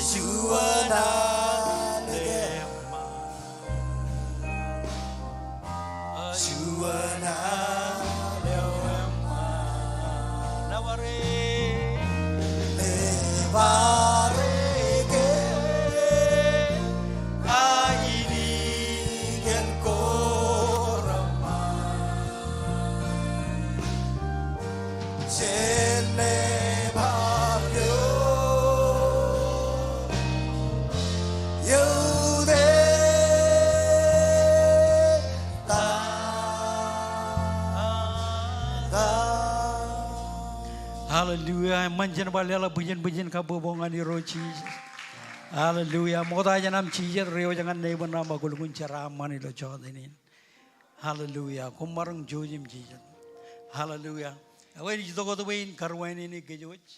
Juon alen Hallelujah. Eṃṃan jen bar leḷọk bwijin bwijin kabbokbok ñan Irooj Jisōs. Hallelujah. Ṃokta jān aṃ jijet, reiwōj ñan neighbor eo aṃ, akōlukkuun jeraaṃṃan ilo jọteen in. Hallelujah. Koṃ maroñ jouj im jijet. Hallelujah. Ekwe, ij itok wōt bwe in karuwainene kōj wōj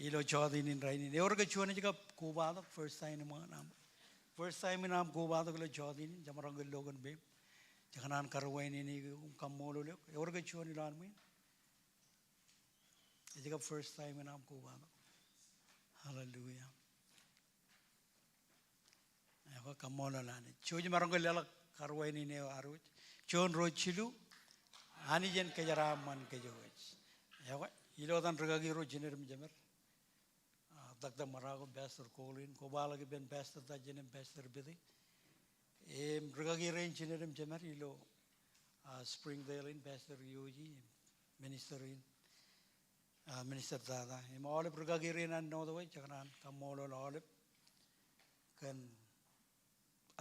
ilo jọteen in rainin. Ewōr ke juon ej kab kobatok, first time in aṃ, first time in aṃ kobatok ilo jọteen in, jemaroñ ke lo kōn peiṃ. Jekōṇaan karuwainene eok im kaṃṃoolol eok. Ewōr ke juon ilowaan ṃwiin ej kab first time in aṃ kobatok. Hallelujah. Ekwe, kaṃṃoolol Anij. Jouj im maroñ ke leḷọk karuwainene eo ad wōj. Juon, ruo, jilu. Anij en kōjeraaṃṃan kōj wōj. Ekwe, ilo etan rūkaki ro jined im jemed, ah, Doctor Marako, Pastor Colin, kobaḷọk ippān Pastor Tajen im Pastor Pete im rūkaki rein jined im jemed ilo, ah, Springdale in, Pastor Yoji, minister in, ah, Minister Tata, im aolep rūkaki rein an Northwest, jekōṇaan kaṃṃoolol aolep kōn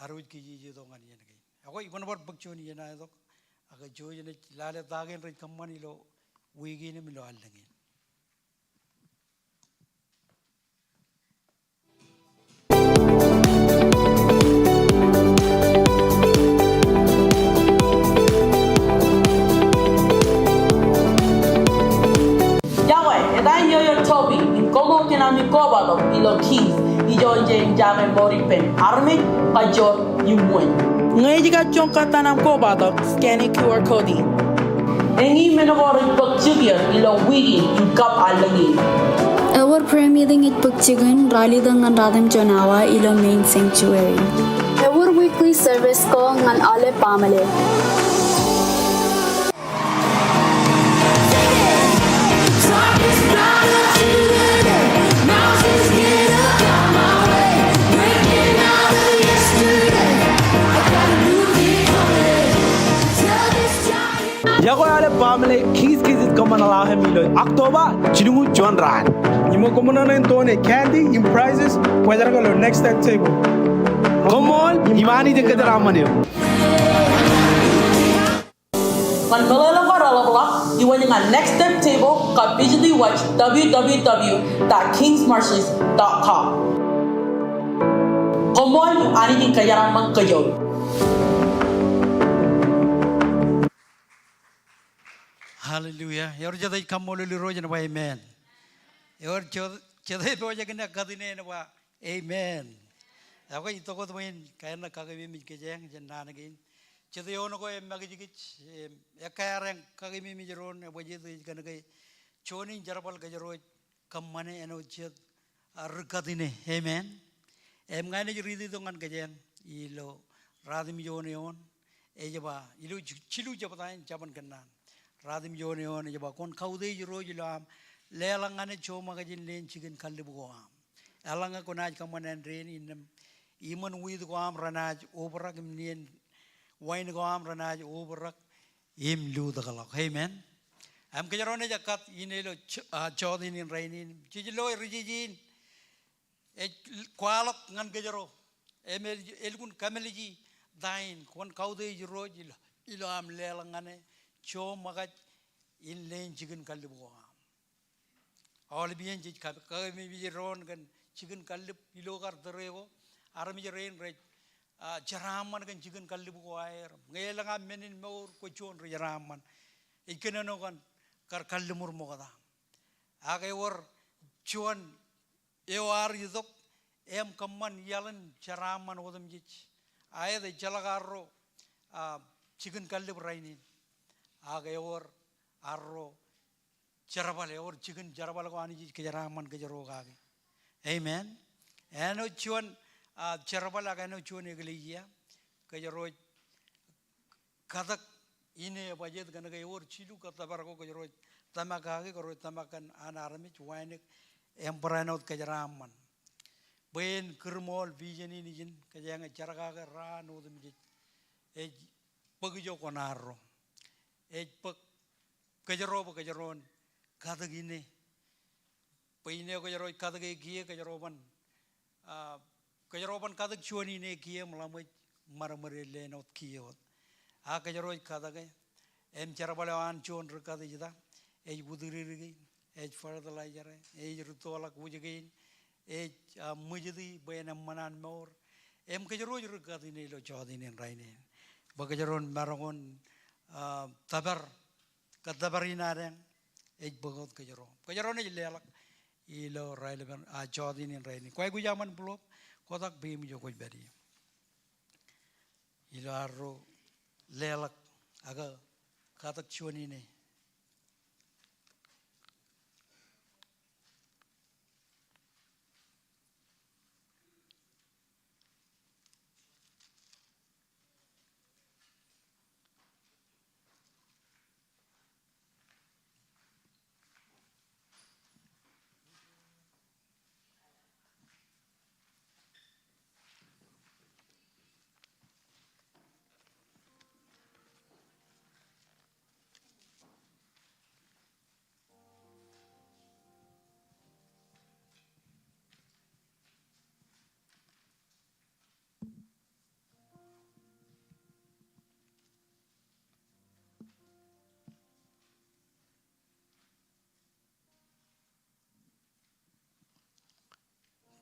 ad wōj kijeje tok ñan iien kein. Ekwe, iban bar bōk juon iien aetok, ak juon iien ej lale ta kein rej kōṃṃan ilo wiik in im ilo allōñ in. Yokwe, eta in Yoyo Toby, im koṃṃool kōn ami kobatok ilo Kings, ijo ej jañin mour ippān armej, kajoor im wōn. Ñe ej kar joñak kōttan aṃ kobatok, scan e QR code in. Eñin men ko rej bōk jikier ilo wiik in im kab allōñ in. Ewōr prayer meeting ej bōk jikin ralitōk ñan ratimjuon awa ilo main sanctuary. Ewōr weekly service ko ñan aolep baaṃle. Yokwe aolep baaṃle, King's Kids ej kōṃṃan ḷaḷ im ilo October jilñuul juon raan. Im koṃ ṃōṇōṇō in donate candy im prizes, kwōjarjar ilo Next Step Table. Koṃṃool, im Anij en kōjeraaṃṃan eok. Ñan meḷeḷe ko reḷapḷọk, iwōj ñan Next Step Table kab visit e wōj W W W dot kings marshes dot com. Koṃṃool, Anij en kōjeraaṃṃan kōj wōj. Hallelujah. Ewōr jet ej kaṃṃoolol Irooj en ba amen. Ewōr jet, jet ej pojak in ekkat in en ba amen. Ekwe, itok wōt bwe in kaenōk kakememej kōj jān naan kein. Jet eoon ko emakijkij, im, ekkā eaar eñ kakememej doon, ebwe jet ej kōnke juon in jerbal kōjro ej kōṃṃane āinwōt jet, ah, ri kat in e. Amen. Im ña inaaj riiti tok ñan kōj ilo ratimjuon eoon, ej ba, ilo ji-, jilu jebta in jabōn kōnnaan. Ratimjuon eoon ej ba, kwōn kautiej Irooj ilo aṃ leḷọk ñan e joṃōkaj in leen jikin kallib ko aṃ. Eḷaññe kwōnaaj kōṃṃan āindein innām, iṃōn wheat ko aṃ renaaj obrak im nien wine ko aṃ renaaj obrak im lutōkḷọk. Amen. Im kōjro naaj ekkat in ilo jo-, ah, jọteen in rainin. Jej lo ri jeje in ej kwaḷọk ñan kōjro. Im ej, elukkuun kōmālij ta in, kwōn kautiej Irooj ilo, ilo aṃ leḷọk ñan e joṃōkaj in leen jikin kallib ko aṃ. Aolep iien jej ka-, kakememej doon kōn jikin kallib ilo kar tōre ko. Armej rein rej, ah, jeraaṃṃan kōn jikin kallib ko aer. Ñe elōñ aṃ men in mour, kwō juon ri jeraaṃṃan. Ej kōnono kōn kar kalliṃur ṃokta. Ak ewōr juon eo ear itok, im kōṃṃan iaḷ in jeraaṃṃan otemjej. Aet, ejjeḷọk arro, ah, jikin kallib rainin. Ak ewōr arro jerbal, ewōr jikin jerbal ko Anij ej kōjeraaṃṃan kōjro kaki. Amen. Āinwōt juon, ah, jerbal ak āinwōt juon eklejia, kōjro ej katōk ine bajjek kōn ke ewōr jilu kōttōpar ko kōjro ej tōmak kaki, kōjro ej tōmak kōn an armej, wānōk im barāinwōt kōjeraaṃṃan. Bwe en kūrṃool vision in ijin, kōjeañ ej jar kake raan otemjej. Ej bōk ijo kuṇaarro. Ej bōk kōjro bwe kōjro en katōk ine. Bwe ine kōjro ej katōke kiiō, kōjro ban, ah, kōjro ban katōk juon ine kiiō im ḷak ṃōj ṃadṃōde ḷein wōt kiiō wōt. Ak kōjro ej katōke, im jerbal eo an juon ri-kat ej ita, ej utdikdiki, ej fertilizer e, ej rūttoḷọk wūj kein, ej, ah, ṃwijiti bwe en eṃṃan an mour. Im kōjro ej ri-kat ine ilo jọteen in rainin. Bwe kōjro en maroñ in, ah, tōpar kōttōpar in ad eñ ej bōk wōt kōjro. Kōjro naaj leḷọk ilo raelepen, ah, jọteen in rainin. Kwōj aikuj aṃ envelope, kotak peiṃ ijo kwōj pād ie. Ilo arro leḷọk ak katōk juon ine.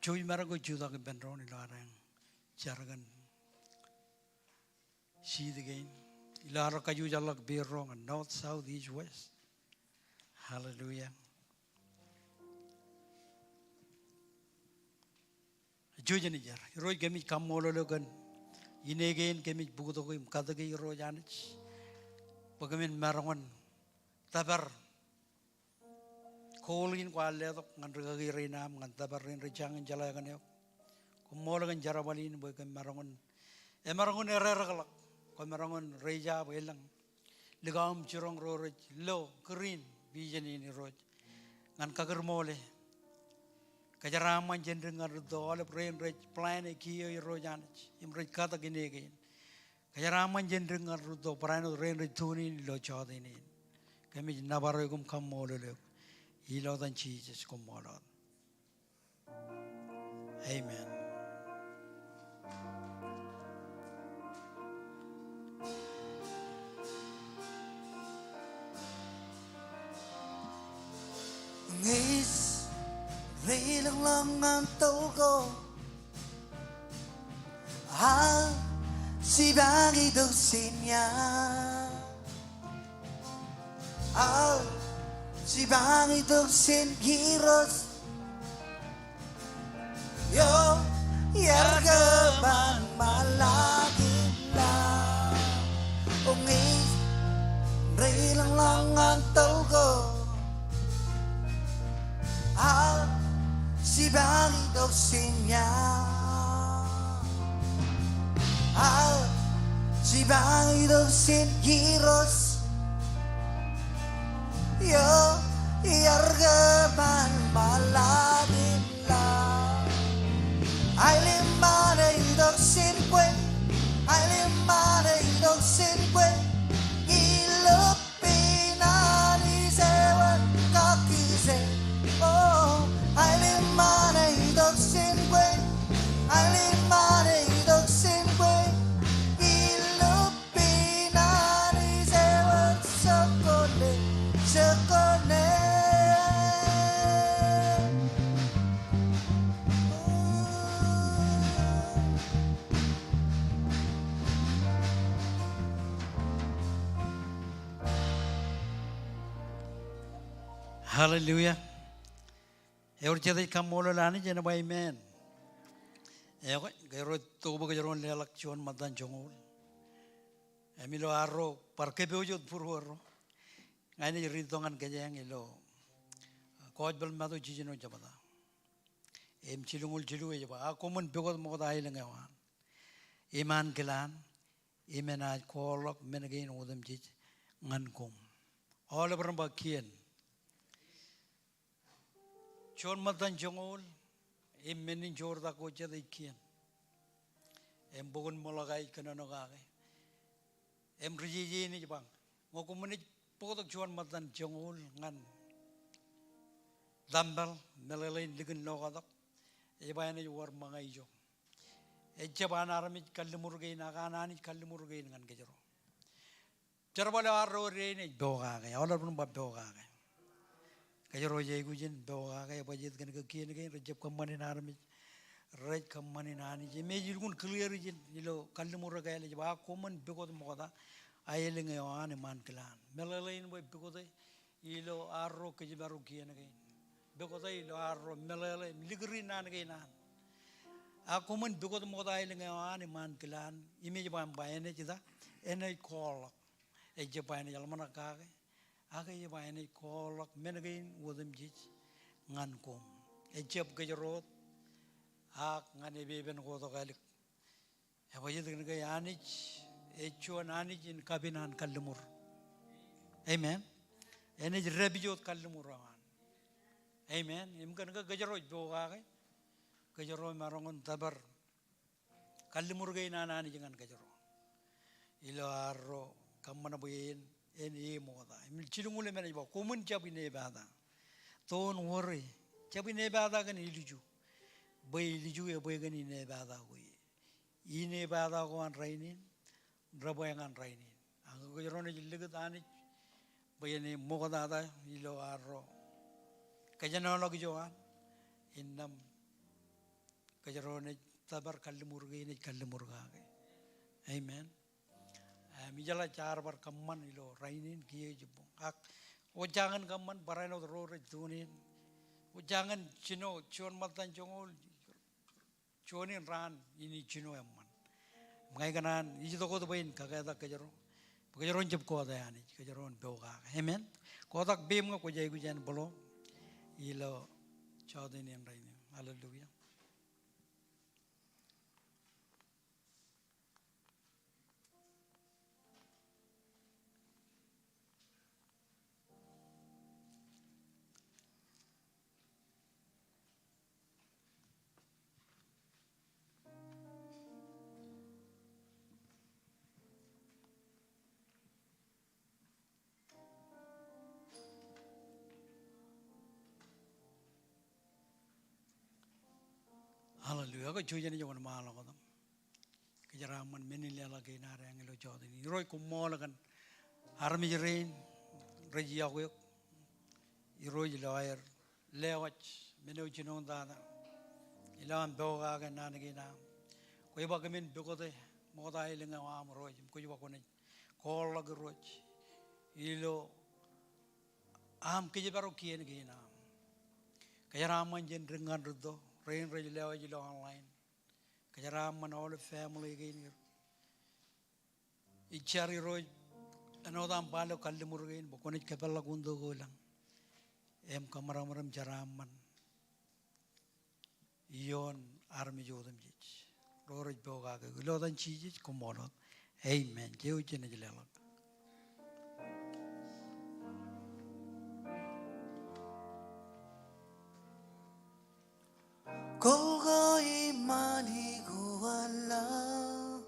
Jouj maroñ ke jutak ippān doon ilo ad eñ jar kōn seed kein. Ilo arro kajujaḷḷọk peidro ñan north, south, east, west. Hallelujah. Jouj jen jar. Irooj, kōmij kaṃṃoolol eok kōn ine kein kōmij bōktok im katōke, Irooj Anij, bwe kōmin maroñ in tōpar goal in kwaar letok ñan rikaki rein aṃ ñan tōpar rein rej jañin jeḷā kōn eok. Koṃṃool kōn jerbal in bwe kōm maroñ in, emaroñ in ererōkḷọk. Kwōmaroñ in raise up elōñ likao im jiroñ ro rej lo green vision in, Irooj, ñan kakūrṃool e. Kōjeraaṃṃan jān dik ñan rūtto, aolep rein rej plan e kiiō, Irooj Anij, im rej katōk ine kein. Kōjeraaṃṃan jān dik ñan rūtto, barāinwōt rein rej tune in ilo jọteen in. Kōmij nōbar eok im kaṃṃoolol eok. Ilo etan Jisōs, koṃṃool wōt. Amen. Ñe ij reilañ ḷọk ñan toḷ ko, aō jipañ itok jān ia? Aō jipañ itok jān Kiros eo iar kōṃanṃan ḷọk im laḷ? O ñe ij reilañ ḷọk ñan toḷ ko, aō jipañ itok jān ia? Aō jipañ itok jān Kiros eo iar kōṃanṃan ḷọk im laḷ? Aelōñ ṃaan eo itok jān kwe, aelōñ ṃaan eo itok jān kwe, ilo peiṇaḷ ij ewōr kakkije. O, aelōñ ṃaan eo itok jān kwe, aelōñ ṃaan eo itok jān kwe, ilo peiṇaḷ ij ewōr jokwane, jokwane. Hallelujah. Ewōr jet ej kaṃṃoolol Anij en ba amen. Ekwe, kōjro tok bwe kōjro en leḷọk juon ṃōttan joñoul. Im ilo arro bar kōpooj wōt būruerro, ña inaaj riit tok ñan kōjeañ ilo Gospel Matu jiljino jebta im jilñuul jilu ej ba, ak koṃwin pukot ṃokta aelōñ eo an iṃaan kilaan, im enaaj koorḷọk men kein otemjej ñan koṃ. Aolep ren ba kien. Juon ṃōttan joñoul im men in joortak ko jet ej kien. Im bok in Malakai ej kōnono kake. Im ri jeje in ej ba, ñe koṃwin ej bōktok juon ṃōttan joñoul ñan tempel, meḷeḷein likin lokatok, ej ba enaaj wōr ṃōñā ijo. Ejjab an armej kalliṃur kein, ak an Anij kalliṃur kein ñan kōjro. Jerbal eo arro dein ej pokake, aolep ren ba pokake. Kōjro ej aikuj in pokake, ebajjeet kōn ke kien kein rejjab kōṃṃan in armej, rej kōṃṃan in Anij. Im ej lukkuun clear ijin ilo kalliṃur eo kāāl ej ba, ak koṃwin pukot ṃokta aelōñ eo an iṃaan kilaan. Meḷeḷein bwe pukot e ilo arro kōjparok kien kein. Pukot e ilo arro meḷeḷe im likūri naan kein an. Ak koṃwin pukot ṃokta aelōñ eo an iṃaan kilaan, im ej ba, im ba enaaj ita, enaaj koorḷọk. Ejjab ba enaaj ḷōmṇak kake, ak ej ba enaaj koorḷọk men kein otemjej ñan koṃ. Ejjab kōjro wōt, ak ñan epepen ko tok ālik. Ebajjeet kōn ke Anij ej juon Anij in kapin an kalliṃur. Amen. Enaaj dāpij wōt kalliṃur eo an. Amen. Im kōn ke kōjro ej pokake, kōjro maroñ in tōpar kalliṃur kein an Anij ñan kōjro. Ilo arro kōṃṃan bwe en, en e ṃokta. Im jilñuul emān ej ba, koṃwin jab inepata. Don't worry. Jab inepata kōn ilju. Bwe ilju ebwe kōn inepata ko. Inepata ko an rainin, rebwe ñan rainin. Ak kōjro naaj likūt Anij bwe en e ṃoktata ilo arro kōjenolọk ijo an, innām kōjro naaj tōpar kalliṃur kein ej kalliṃur kake. Amen. Im ijeḷā jaar bar kōṃṃan ilo rainin kiiō jibboñ. Ak wōj jañin kōṃṃan barāinwōt ro rej tune in. Wōj jañin jino juon ṃōttan joñoul, juon in raan in ij jino eṃṃan. Im ña ikōṇaan ij itok wōt bwe in kaketak kōjro. Bwe kōjro en jab kote Anij, kōjro en pokake. Amen. Kotak peiṃ ñe kwōj aikuj in bōkḷọk ilo jota in rainin. Hallelujah. Hallelujah. Ak jujen ej wōnṃaanḷọk wōt im kōjeraaṃṃan men in leḷọk kein ad ilo jota in. Irooj, koṃṃool kōn armej rein rej yokwe eok, Irooj, ilo aer lewōj men eo jinoin tata ilo aṃ pokake naan kein aṃ. Kwōj ba kōmin pukot e ṃokta aelōñ eo aṃ Irooj, im kwōj ba kwōnaaj koorḷọk Irooj ilo aṃ kōjparok kien kein aṃ. Kōjeraaṃṃan jān dik ñan rūtto rein rej lewōj ilo online. Kōjeraaṃṃan aolep family kein er. Ij jar Irooj āinwōt aṃ ba ilo kalliṃur kein bwe kwōnaaj kōpeḷḷọk wūntō ko ilañ im kōṃaroṃōr im jeraaṃṃan ioon armej otemjej ro rej pokake. Ilo etan Jisōs, koṃṃool wōt. Amen. Jouj im leḷọk. Kwōj kōṃṃani ko aḷap.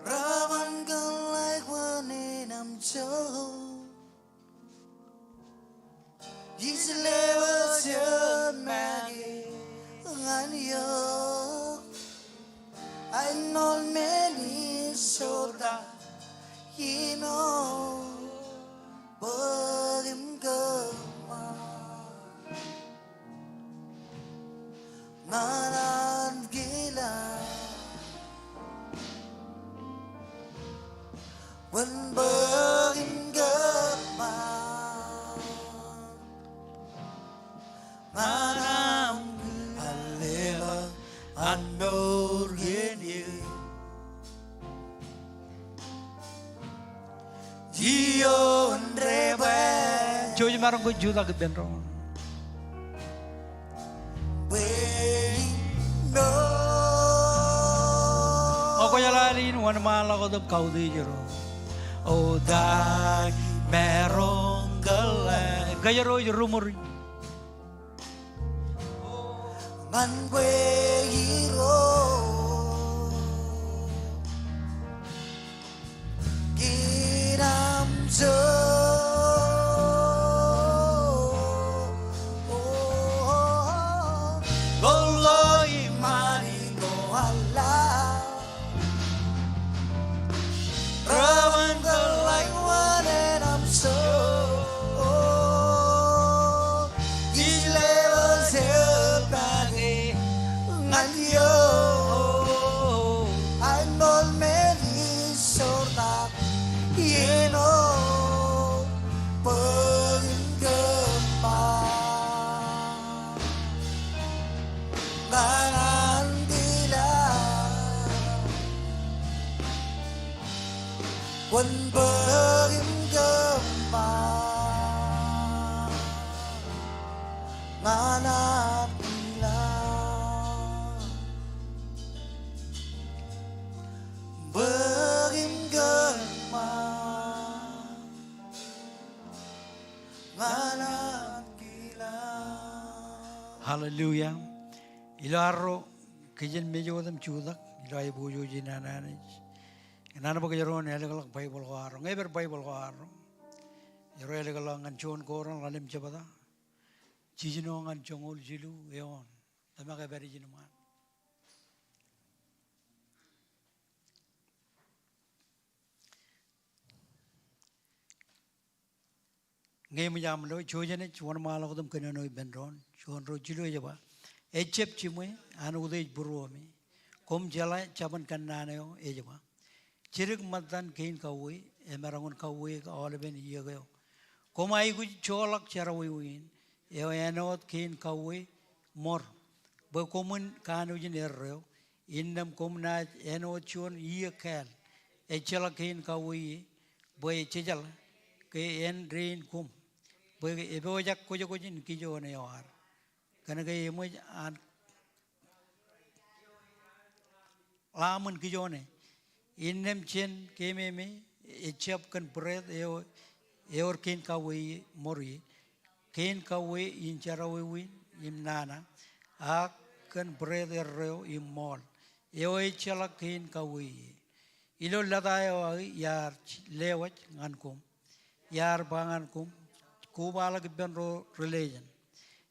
Reban kōḷḷā kwōn enamjo. Ij lewōj make ñan eok. Āinwōt men in jota ino bōk im kōṃṃan. Ñan an kilañ kwōn bōk im kōṃṃan. Ñan an Ioon debwāāl. Jouj maroñ ke jutak ippān doon. Bwe ilo. Ak kwōjeḷā ālikin wōnṃaanḷọk wōt im kautiej Irooj. O ta maroñ kōḷḷā. Kōjro ej ri ṃuri. Ñan kwe Irooj. Kōn aṃ jar. Ḷoḷḷọk iṃaan ilo aḷ. Rej ban kōḷḷā wōt aṃ jar. Ij leḷọk jar ñan eok. Aenol men ij jortak iien eo bōk im kōṃṃan. Ñan ankilaaḷ. Kwōn bōk im kōṃṃan. Ñan ankilaaḷ. Bōk im kōṃṃan. Ñan ankilaaḷ. Hallelujah. Ilo arro kijen mej wōt im jutak ilo aiboojoj in an Anij. Naan bwe kōjro en ālōkḷọk Baibōḷ ko arro. Ñe ej pād Baibōḷ ko arro, ro ālōkḷọk ñan juon Korint ḷalem jebta, jiljino ñan joñoul jilu eoon. Tōmak ej pād ijin ṃaan. Ñe eṃōj aṃ lo, jouj im wōnṃaanḷọk wōt im kōnono ippān doon. Juon, ruo, jilu ej ba, ejjab jiṃwe an utiej būruemi. Koṃ jeḷā jabōn kōnnaan eo ej ba, jidik ṃōttan kein kauwe, emaroñ in kauweik aolepen iiōk eo. Koṃ aikuj joḷọk jerọwiwi in, eo āinwōt kein kauwe ṃor, bwe koṃwin kanooj in erreo, innām koṃ naaj āinwōt juon iiōk kāāl, ejjeḷọk kein kauwe ie, bwe jejeḷā ke en dein koṃ, bwe epojak kwōjkwōj in kijoone eo ad. Kōnke eṃōj an ḷaṃwin kijoone. Innām jen keememej, ejjab kōn būreet eo, ewōr kein kauwe ṃor ie, kein kauwe in jerọwiwi in im nana, ak kōn būreet erreo im ṃool, eo ejjeḷọk kein kauwe ie. Ilo lōta eo aō iar lewōj ñan koṃ, iar ba ñan koṃ, kobaḷọk ippān ro ri-lejān.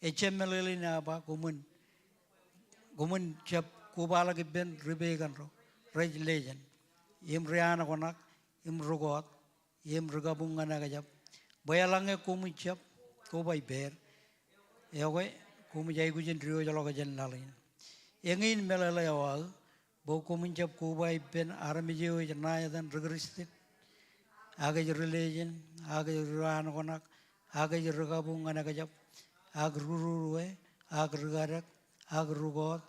Ejjab meḷeḷein aō ba koṃwin, koṃwin jab kobaḷọk ippān ri-pegan ro rej lejān, im ri-anōkṇak, im ri-kọọt, im ri-kabuñ ñan ekjab. Bwe eḷaññe koṃij jab koba ippāer, ekwe koṃij aikuj in diwōjḷọk jān laḷ in. Eñin meḷeḷe eo aō, bwe koṃwin jab koba ippān armej eo ej ṇa etan ri-Kristian, ak ej ri-lejān, ak ej ri-anōkṇak, ak ej ri-kabuñ ñan ekjab, ak ri-ruruwe, ak ri-kadek, ak ri-kọọt,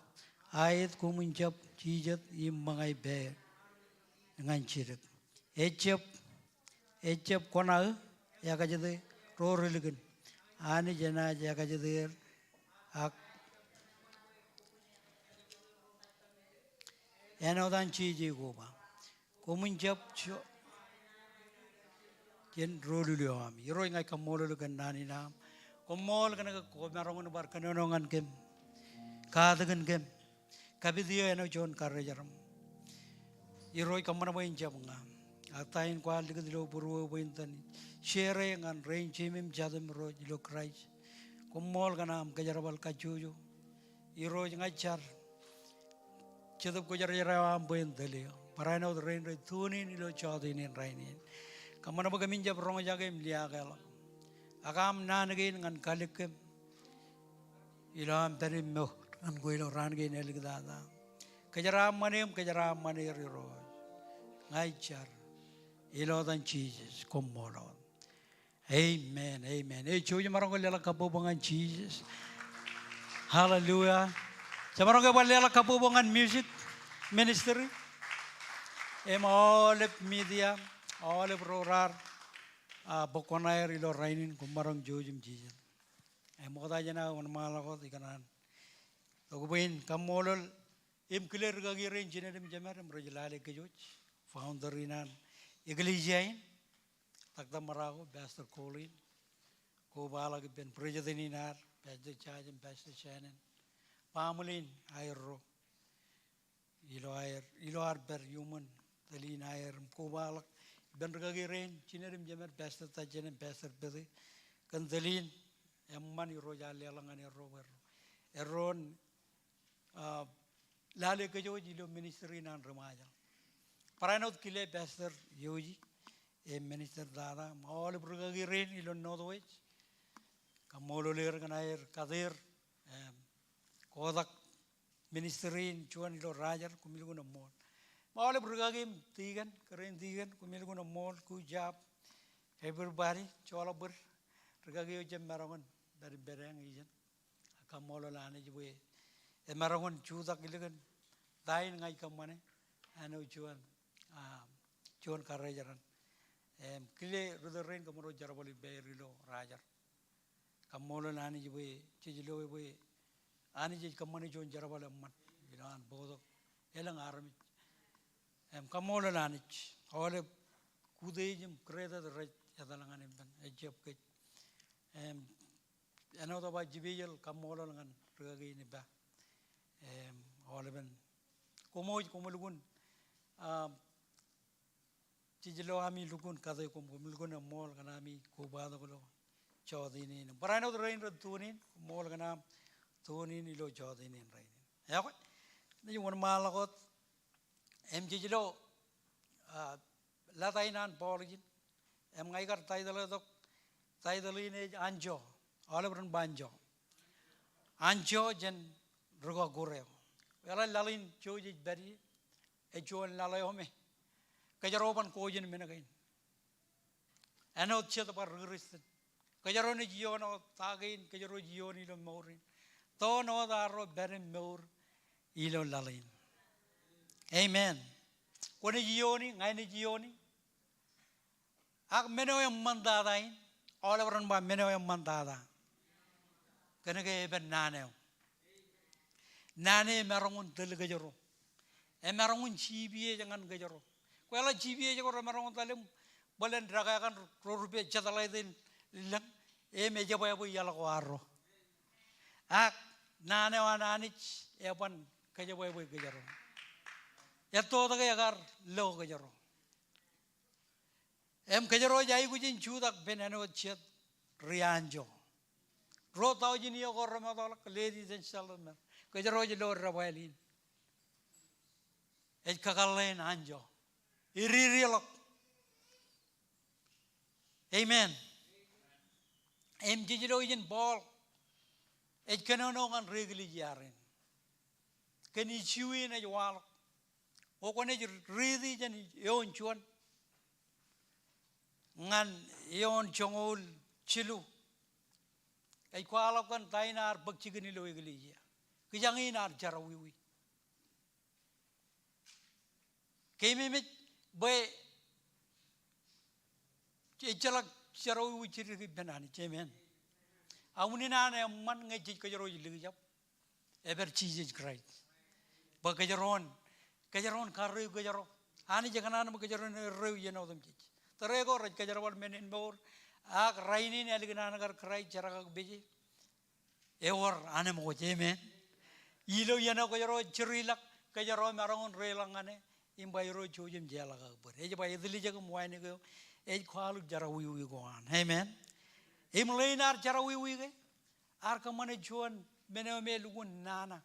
aet koṃwin jab jijet im ṃōñā ippāer ñan jidik. Ejjab, ejjab koṇaō ekajete ro ri-likin. Anij enaaj ekajete er ak āinwōt an jeje koba. Koṃwin jab jo-, jān ro lule eo aṃ. Irooj, ña ij kaṃṃoolol eok kōn naan in aṃ. Koṃṃool kōnke kwōmaroñ in bar kōnono ñan kōm, katakin kōm. Kapit eo āinwōt juon karijeram. Irooj, kōṃṃan bwe en jab ña. Ak ta in kwaar likūt ilo būruō bwe en itōn share ñan rein jeim im jatūm ro ilo Kraist. Koṃṃool kōn aṃ kōjerbal kajjojo. Irooj, ña ij jar Jetōb Kwōjarjar eo aṃ bwe en tōl eō. Barāinwōt rein rej tune in ilo jota in rainin. Kōṃṃan bwe kōmin jab roñjake im liaakḷọk ak aṃ naan kein ñan kalikkām ilo aṃ pād im mour ñan kwe ilo raan kein āliktata. Kōjeraaṃṃan eō im kōjeraaṃṃan er Irooj. Ña ij jar ilo etan Jisōs, koṃṃool wōt. Amen, amen. Ej jouj im maroñ ke leḷọk kabbokbok ñan Jisōs. Hallelujah. Jemaroñ ke bar leḷọk kabbokbok ñan music ministry im aolep media, aolep ro raar a, bōk kuṇaer ilo rainin, koṃ maroñ jouj im jijet. Im ṃokta jān aō wōnṃaanḷọk wōt ikōṇaan tok bwe in kaṃṃoolol im kile rūkaki rein jined im jemed im rej lale kōj wōj, founder in an eklejia in, Doctor Marako, Pastor Colin, kobaḷọk ippān president in ad, Pastor Judge im Pastor Shannon, baaṃle in aerro, ilo aer, ilo ad pād iuṃwin tōl in aer, im kobaḷọk ippān rūkaki rein jined im jemed, Pastor Tajen im Pastor Pete, kōn tōl in, eṃṃan Irooj ear leḷọk ñan erro bwe erro, erro en, a, lale kōj wōj ilo ministry in an ri-Ṃajeḷ. Barāinwōt kile Pastor Yoji im Minister Tata im aolep rūkaki rein ilo Northwest. Kaṃṃoolol er kōn aer kate er, em, kotak ministry in juon ilo Rajar, koṃ lukkuun eṃṃool. Im aolep rūkaki im tikōn, kōrā in tikōn, koṃ lukkuun eṃṃool, good job. Everybody, joḷọk bōd, rūkaki eo jab maroñ in pād ippādeañ ijin. Ak kaṃṃoolol Anij bwe emaroñ in jutak ilikin ta in ña ij kōṃṃane, āinwōt juon, a, juon karijeraṇ. Im kile ri-tōl rein kōmro jerbal ippāer ilo Rajar. Kaṃṃoolol Anij bwe jej lo bwe Anij ej kōṃṃane juon jerbal eṃṃan ilo an bōktok elōñ armej. Im kaṃṃoolol Anij, aolep kūtej im kūrtāt rej etal ñan ippān, ejjab kōj. Im āinwōt eo ba special kaṃṃoolol ñan rūkaki in ippa. Im aolepen koṃ wōj, koṃ lukkuun, a, jej lo ami lukkuun kate koṃ, koṃ lukkuun eṃṃool kōn ami kobatok ilo jọteen in. Barāinwōt rein rej tune in, koṃṃool kōn aṃ tune in ilo jọteen in rainin. Ekwe, ij wōnṃaanḷọk wōt, im jej lo, a, leta in an Paul ijin, im ña ikar title e tok, title in ej Anjọ. Aolep ren ba Anjọ. Anjọ jān ri-kọkkure eo. Eḷaññe laḷ in jouj ej pād ie, ej juon laḷ eo me kōjro ban ko jān men kein. Āinwōt jet bar ri-Kristian. Kōjro naaj iioon wōt ta kein kōjro ej iioon ilo mour in. Toon wōt arro pād im mour ilo laḷ in. Amen. Kwōnaaj iiooni, ña inaaj iiooni. Ak men eo eṃṃantata in, aolep ren ba men eo eṃṃantata. Kōnke epen naan eo. Naan e emaroñ in tōl kōjro. Emaroñ in G P S ñan kōjro. Kwōjeḷā G P S ko remaroñ in tōl im bōlen dekā kaṇ ro rupe satellite in lōñ im ejebwābwe iaḷ ko arro. Ak naan eo an Anij eban kōjebwābwe kōjro. Etto tok ekar lo kōjro. Im kōjro ej aikuj in jutak ippān āinwōt jet ri-Anjọ. Ruo taujin iiō ko remootḷọk, ladies and gentlemen. Kōjro ej lo debwāāl in. Ej kakōḷḷe in Anjọ. Ededeḷọk. Amen. Im jej lo ijin Paul ej kōnono ñan ri-eklejia rein kōn issue in ej waḷọk. O kwōnaaj riiti jān eoon juon ñan eoon joñoul jilu. Ej kwaḷọk kōn ta in ear bōk jikin ilo eklejia. Kijañ in ear jerọwiwi. Keememej bwe ejjeḷọk jerọwiwi jiddik ippān Anij. Amen. A unin an eṃṃan ñe jej kōjro ej likjab. Epād Jisōs Kraist. Bwe kōjro en, kōjro en karreo kōjro. Anij ekōṇaan bwe kōjro en erreo iien otemjej. Tōre ko rej kōjerbal men in mour. Ak rainin ālikin an kar Kraist jerkakpeje, ewōr anemkwōj. Amen. Ilo iien eo kōjro ej jilọk, kōjro maroñ in reiḷọk ñan e im ba Irooj jouj im jeorḷọk aō bōd. Ej ba etiljek im wānōk eo ej kwaḷọk jerọwiwi ko an. Amen. Im ḷein ear jerọwiwi ke ear kōṃṃane juon men eo me elukkuun nana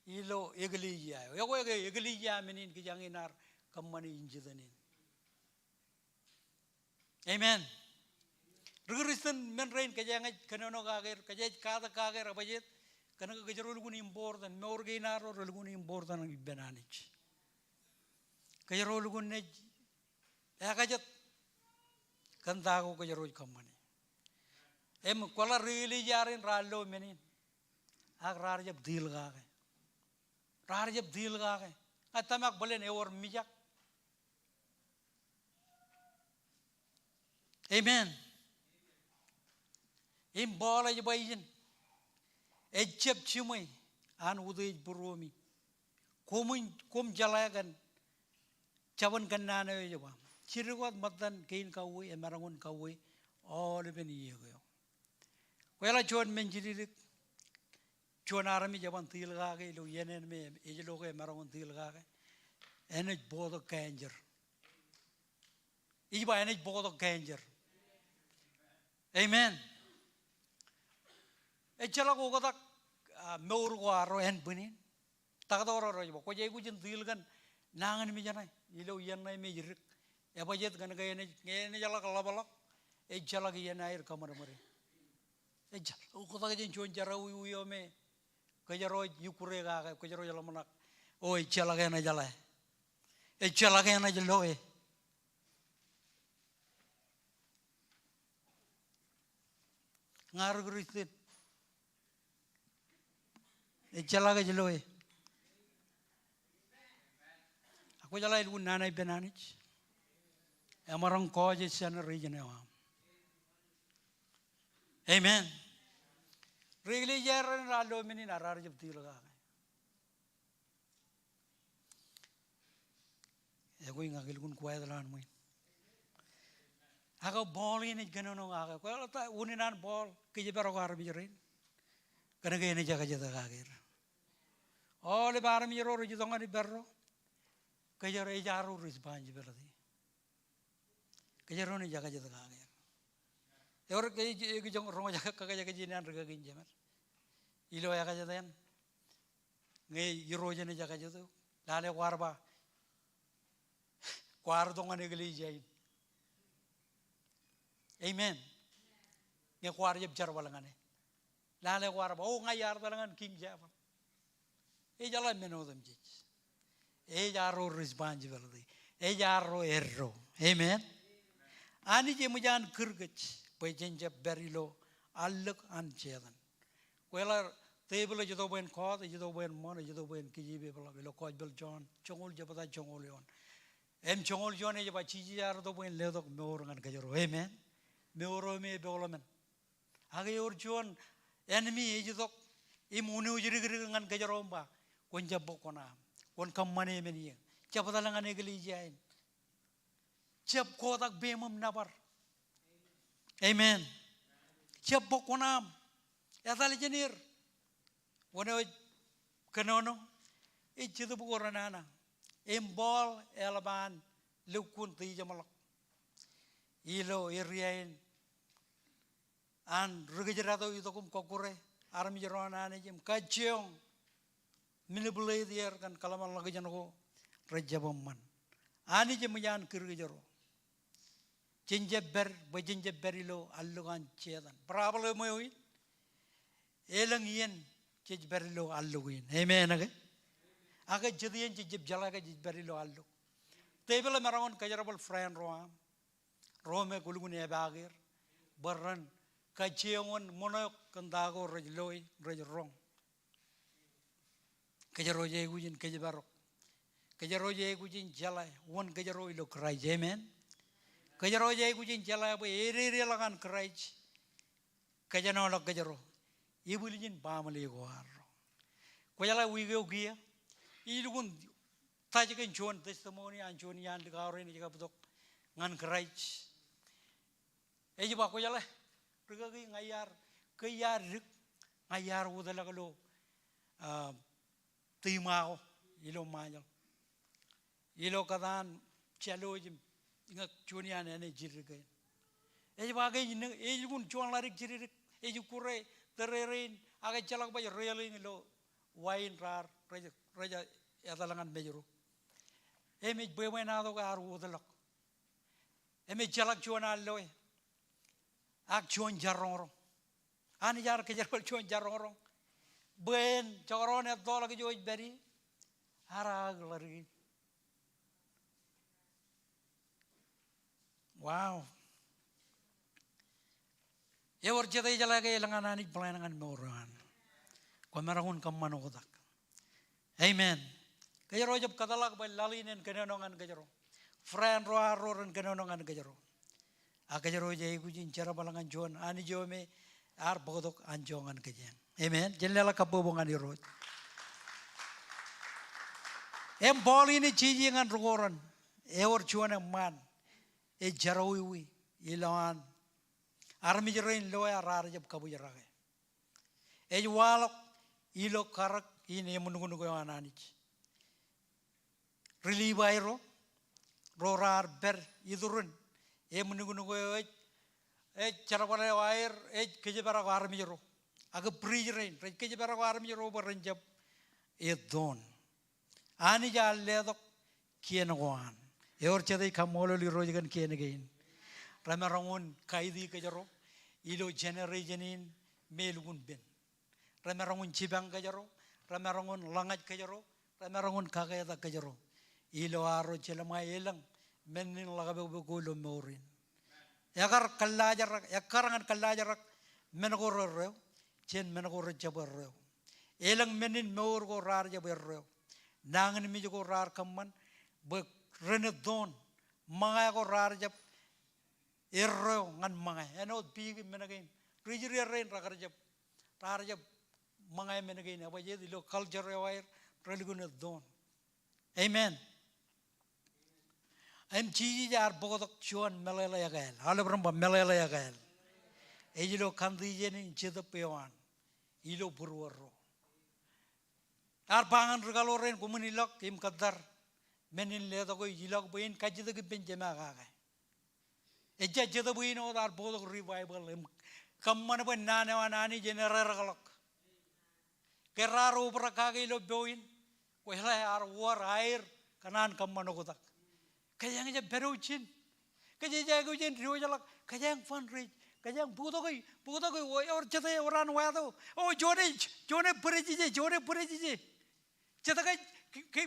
ilo eklejia eo. Ekwe ke eklejia men in kijañ in ear kōṃṃane injitōn in. Amen. Ri-Kristian men rein kōjeañ ej kōnono kake er, kōjeañ ej katak kake er, ebajjeet, kōnke kōjro lukkuun important, mour kein arro relukkuun important ippān Anij. Kōjro lukkuun naaj ekajet kōn ta ko kōjro ej kōṃṃane. Im kwōjeḷā ri-eklejia rein raar lo men in. Ak raar jab deal kake. Raar jab deal kake. Ña ij tōmak bōlen ewōr mijak. Amen. Im Paul ej ba ijin, ejjab jiṃwe an utiej būruemi. Koṃwin, koṃ jeḷā kōn jabōn kōnnaan eo ej ba, jidik wōt ṃōttan kein kauwe, emaroñ in kauwe aolepen iiōk eo. Kwōjeḷā juon men jidikdik, juon armej eban tiil kake ilo iien eo me ej lo ke emaroñ in tiil kake, enaaj bōktok kanjer. Ij ba enaaj bōktok kanjer. Amen. Ejjeḷọk oktak, ah, mour ko arro ānbwinnin. Taktō ro rej ba, kwōj aikuj in tiil kōn nañinmej ṇe ilo iien ṇe me ej dik. Ebajjeet kōn ke enaaj, enaaj ḷak ḷapḷọk, ejjeḷọk iien aer kaṃadṃōde. Ejjeḷọk, oktak jān juon jerọwiwi eo me kōjro ej ikkure kake, kōjro ej ḷōmṇak. O, ejjeḷọk enaaj jeḷā. Ejjeḷọk enaaj loe. Ña ri Kristian. Ejjeḷọk ej loe. Ak kwōjeḷā elukkuun nana ippān Anij. Emaroñ kọọj ej center ijin eo aṃ. Amen. Ri eklejia raṇ raar lo men in ak raar jab tiil kake. Ekwe ña ke lukkuun quiet ḷọk ṃwiin. Ak Paul in ej kōnono kake. Kwōjeḷā ta unin an Paul kōjparok armej rein? Kōnke enaaj ekajet kake er. Aolep armej ro rej itok ñan ippārro, kōjro ej arro responsibility. Kōjro naaj ekajet kake er. Ewōr ke ej, ej roñjake, kakajakjin an rikaki in jemed ilo ekajet eṇ. Ñe Irooj enaaj ekajet eok, lale kwaar ba kwaar itok ñan eklejia in. Amen. Ñe kwaar jab jerbal ñan e, lale kwaar ba, o, ña iar etal ñan King Jeopardy. Ejeḷā men otemjej. Ej arro responsibility. Ej arro eddo. Amen. Anij eṃōj an kūr kōj bwe jen jab pād ilo allōk an Setan. Kwōjeḷā tepil ej itok bwe en kọọt, ej itok bwe en ṃōn, ej itok bwe en kijeepepḷọk ilo Gospel John joñoul jebta joñoul eoon. Im joñoul juon ej ba Jisōs ear itok bwe en letok mour ñan kōjro. Amen. Mour eo me epokḷọk men. Ak ewōr juon enemy ej itok im unin ej dikdik ñan kōjro im ba, kwōn jab bōk kuṇaaṃ. Kwōn kōṃṃane men iiō. Jab etal ñan eklejia in. Jab kotak peiṃ im nōbar. Amen. Jab bōk kuṇaaṃ. Etal jān er. Wōn eo ej kōnono, ej Jetōb ko renana. Im Paul eḷap an lukkuun tijeṃḷọk ilo area in an ri kōjdat eo itok im kọkkure armej ro an Anij im kajjioñ manipulate er kōn kōḷmānḷọkjeṇ ko rej jab eṃṃan. Anij eṃōj an kūr kōjro. Jen jab pād, bwe jen jab pād ilo allōk an Setan. Problem eo in, elōñ iien jej pād ilo allōk in. Amen, okay? Ak jet iien jej jab jeḷā ke jej pād ilo allōk. Tepil emaroñ in kōjerbal friend ro aṃ, ro me kwōlukkuun epaak er, bwe ren kajjioñ wōn ṃōṇō eok kōn ta ko rej loe, rej roñ. Kōjro ej aikuj in kōjparok. Kōjro ej aikuj in jeḷā wōn kōjro ilo Kraist. Amen. Kōjro ej aikuj in jeḷā bwe ededeḷọk an Kraist kōjenolọk kōjro. Ibwiljin baaṃle ko arro. Kwōjeḷā wiik eo kiiō, ij lukkuun touch kōn juon testimony an juon iaan likao rein ej kab itok ñan Kraist. Ej ba, kwōjeḷā, rikaki, ña iar, ke iar dik, ña iar wōtlọk ilo, ah, tiṃa ko ilo Ṃajeḷ. Ilo kōtaan Jālwōj im ñe juon iaan āne jiddik kein. Ej ba ke ej, ej lukkuun juon ḷadik jiddik, ej ikkure tōre rein, ak ejjeḷọk baj railing ilo wa in raar, rej, rej etal ñan Mājro. Im ej bwebwenato ke ear wōtlọk. Im ejjeḷọk juon an loe. Ak juon jarroñroñ. Anij ear kōjerbal juon jarroñroñ bwe en jekdọọn ettoḷọk ijo ej pād ie, ear aō ḷadik in. Wow. Ewōr jet eo ejeḷā ke elōñ an Anij plan ñan mour eo an. Kwōmaroñ in kōṃṃan oktak. Amen. Kōjro jab kōtḷọk bwe laḷ in en kōnono ñan kōjro. Friend ro arro ren kōnono ñan kōjro. Ak kōjro ej aikuj in jerbal ñan juon Anij eo me ear bōktok anjọ ñan kōjeañ. Amen. Jen leḷọk kabbokbok ñan Irooj. Im Paul in ej jeje ñan ri Korint, ewōr juon eṃṃaan ej jerọwiwi ilowaan armej rein loe raar jab kabōjrake. Ej waḷọk ilo karōk in eṃōṇōṇō eo an Anij. Ri Livai ro, ro raar pād iturin eṃōṇōṇō eo ej, ej jerbal eo aer ej kōjparok armej ro. Ak priest rein rej kōjparok armej ro bwe ren jab etoon. Anij ear letok kien ko an. Ewōr jet ej kaṃṃoolol Irooj kōn kien kein. Remaroñ in kaiti kōjro ilo generation in me elukkuun pen. Remaroñ in jipañ kōjro, remaroñ in ḷōñaj kōjro, remaroñ in kaketak kōjro. Ilo arro jelṃae elōñ men in ḷakpokpok ko ilo mour in. Ekkar kōllaajrak, ekkar ñan kōllaajrak men ko rerreo, jān men ko rejjab erreo. Elōñ men in mour ko raar jab erreo. Nañinmej ko raar kōṃṃan bwe ren ettoon. Ṃōñā ko raar jab erreo ñan ṃōñā. Āinwōt piik im men kein. Ri Israel rein rekar jab, raar jab ṃōñā men kein. Ebajjeet ilo culture eo aer relukkuun ettoon. Amen. Im Jisōs ear bōktok juon meḷeḷe ekāāl. Aolep ren ba meḷeḷe ekāāl. Ej ilo condition in jetōb eo an ilo būruōd ro. Ear ba ñan ri kaḷoor rein, koṃwin ilọk im kōttar men in letok eo ij ilọk bwe in kajjitōk ippān Jemā kake. Ejja jetōb in wōt ear bōktok revival im kōṃṃan bwe naan eo an Anij en ererōkḷọk. Ke raar obrak kake ilo point, kweḷe ear wōr aer kōṇaan kōṃṃan oktak. Kōjeañ jab pād ijin. Kōjeañ jab aikuj in diwōjḷọk. Kōjeañ fundraise. Kōjeañ bōktok e, bōktok e, o, ewōr jet ewōr an wāto. O, juon e, juon e bwidej ije, juon e bwidej ije. Jet ke, ke, ke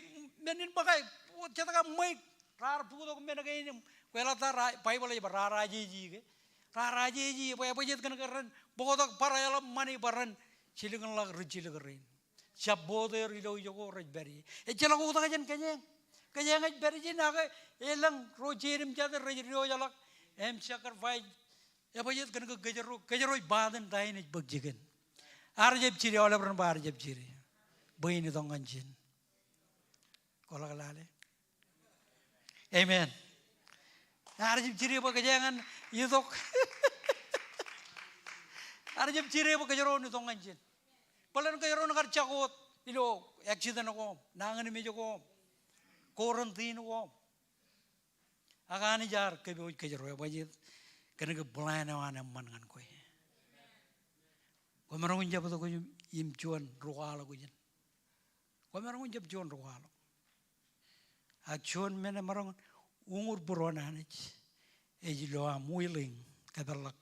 men in bōke, o, jet ke ṃweiuk. Raar bōktok men kein im kweḷap ta ra, Baibōḷ ej ba raar ajeje ke. Raar ajeje bwe, bwe jet kōn ke ren bōktok bar eḷap ṃani bwe ren jilkinḷọk ri jilkinḷọk rein. Jab bōktok er ilo ijo ko rej pād ie. Ejjeḷọk oktak jān kōjeañ. Kōjeañ ej pād ijin ak elōñ ro jeid im jatid rej diwōjḷọk im sacrifice. Ebajjeet kōn ke kōjro, kōjro ej part in ta in ej bōk jikin. Ear jab jide, aolep ren ba ear jab jide. Bwe in itok ñan ijin. Kwōḷak lale. Amen. Ear jab jide bwe kōjeañ en itok. Ear jab jide bwe kōjro en itok ñan ijin. Bōlen kōjro en kar jako wōt ilo accident ko aṃ, nañinmej ko aṃ, quarantine ko aṃ. Ak Anij ear kōpooj kōjro, ebajjeet kōn ke plan eo an eṃṃan ñan kwe. Kwōmaroñ in jab itok im juon ri kwaḷọk ijin. Kwōmaroñ in jab juon ri kwaḷọk. Ak juon men emaroñ uñūr būruon Anij ej ilo aṃ willing kōpeḷḷọk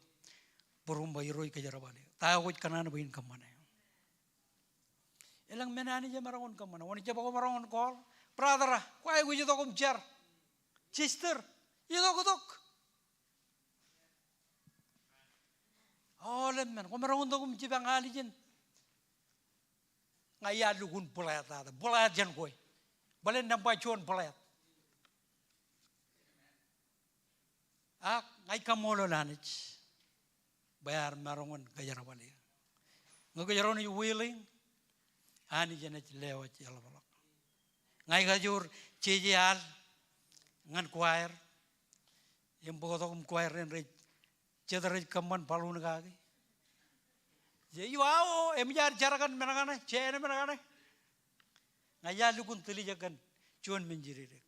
būruōṃ bwe Irooj kōjerbal eō. Ta eo kwōj kōṇaan bwe in kōṃṃane? Elōñ men Anij emaroñ in kōṃṃane. Wōn ijjab kwōmaroñ in call, brother, kwōj aikuj itok im jar. Sister, itok, itok. Aolep men, kwōmaroñ in tok im jipañ alijen. Ña iar lukkuun bōḷāāt, bōḷāāt jān kwe. Bōlen nōṃba juon bōḷāāt. Ak ña ij kaṃṃoolol Anij bwe ear maroñ in kōjerbal eō. Ñe kōjro naaj willing, Anij enaaj lewōj eḷapḷọk. Ña ij kajoor jeje al ñan choir im bōktok im choir rein rej jet rej kōṃṃan balloon kaki. Jej ba, o, eṃōj ad jar kōn men kaṇe, jān men kaṇe. Ña iar lukkuun tiljek kōn juon men jidikdik.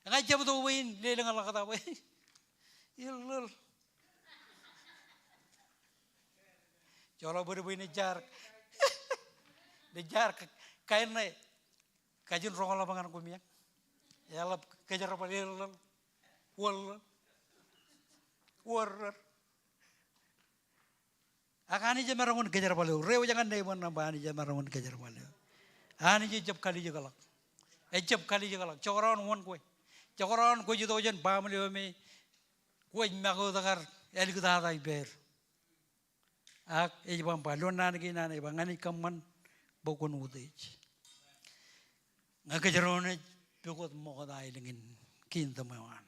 Ña ij jab itok bwe in lelōñḷọk ta bwe in lōḷ. Joḷọk bōd bwe in jar. Jar kain ṇe. Kajin roñḷọk ñan koṃ ia. Eḷap kōjerbal, eḷap wōr, wōr. Ak Anij emaroñ in kōjerbal eok. Reiwōj ñan neighbor eo im ba Anij emaroñ in kōjerbal eok. Anij ejjab kalijekḷọk. Ejjab kalijekḷọk. Jekdọọn wōn kwe. Jekdọọn kwōj itok jān baaṃle eo me kwōj make wōt kar āliktata ippāer. Ak ej ba im ba, lo naan kein an ej ba, ña ij kōṃṃan bwe kwōn utiej. Ñe kōjro naaj pukot ṃokta aelōñ in kingdom eo an.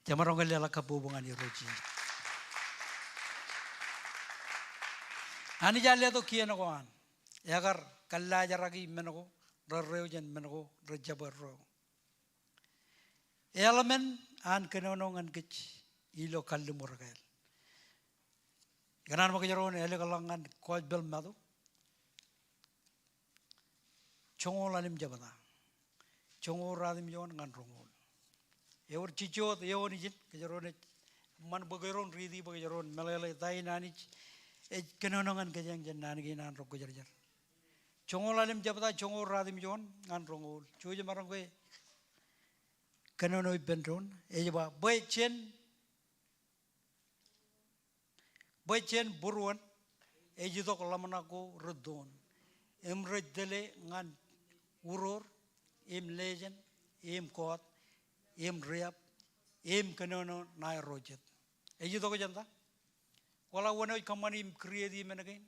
Jemaroñ ke leḷọk kabbokbok ñan Irooj. Anij ear letok kien ko an, ekar kōllaajraki men ko rerreo jān men ko rejjab erreo. Eḷmen an kōnono ñan kōj ilo kalliṃur kāāl. Ikōṇaan bwe kōjro en ālōkḷọk ñan Gospel Matu. Joñoul ḷalem jebta. Joñoul ruatimjuon ñan roñoul. Ewōr jejjo wōt eoon ijin, kōjro naaj eṃṃan bwe kōjro en riiti bwe kōjro en meḷeḷe ta in Anij ej kōnono ñan kōjeañ jān naan kein an Rūkwōjarjar. Joñoul ḷalem jebta, joñoul ruatimjuon ñan roñoul. Jouj im maroñ ke kōnono ippān doon, ej ba, bwe jān Bwe jān būruon ej itok ḷōmṇak ko rūttoon, im rej tōle ñan uror, im lejān, im koot, im riab, im kōnono ṇae ro jet. Ej itok jān ta? Kwōḷak wōn eo ej kōṃṃani im create men kein?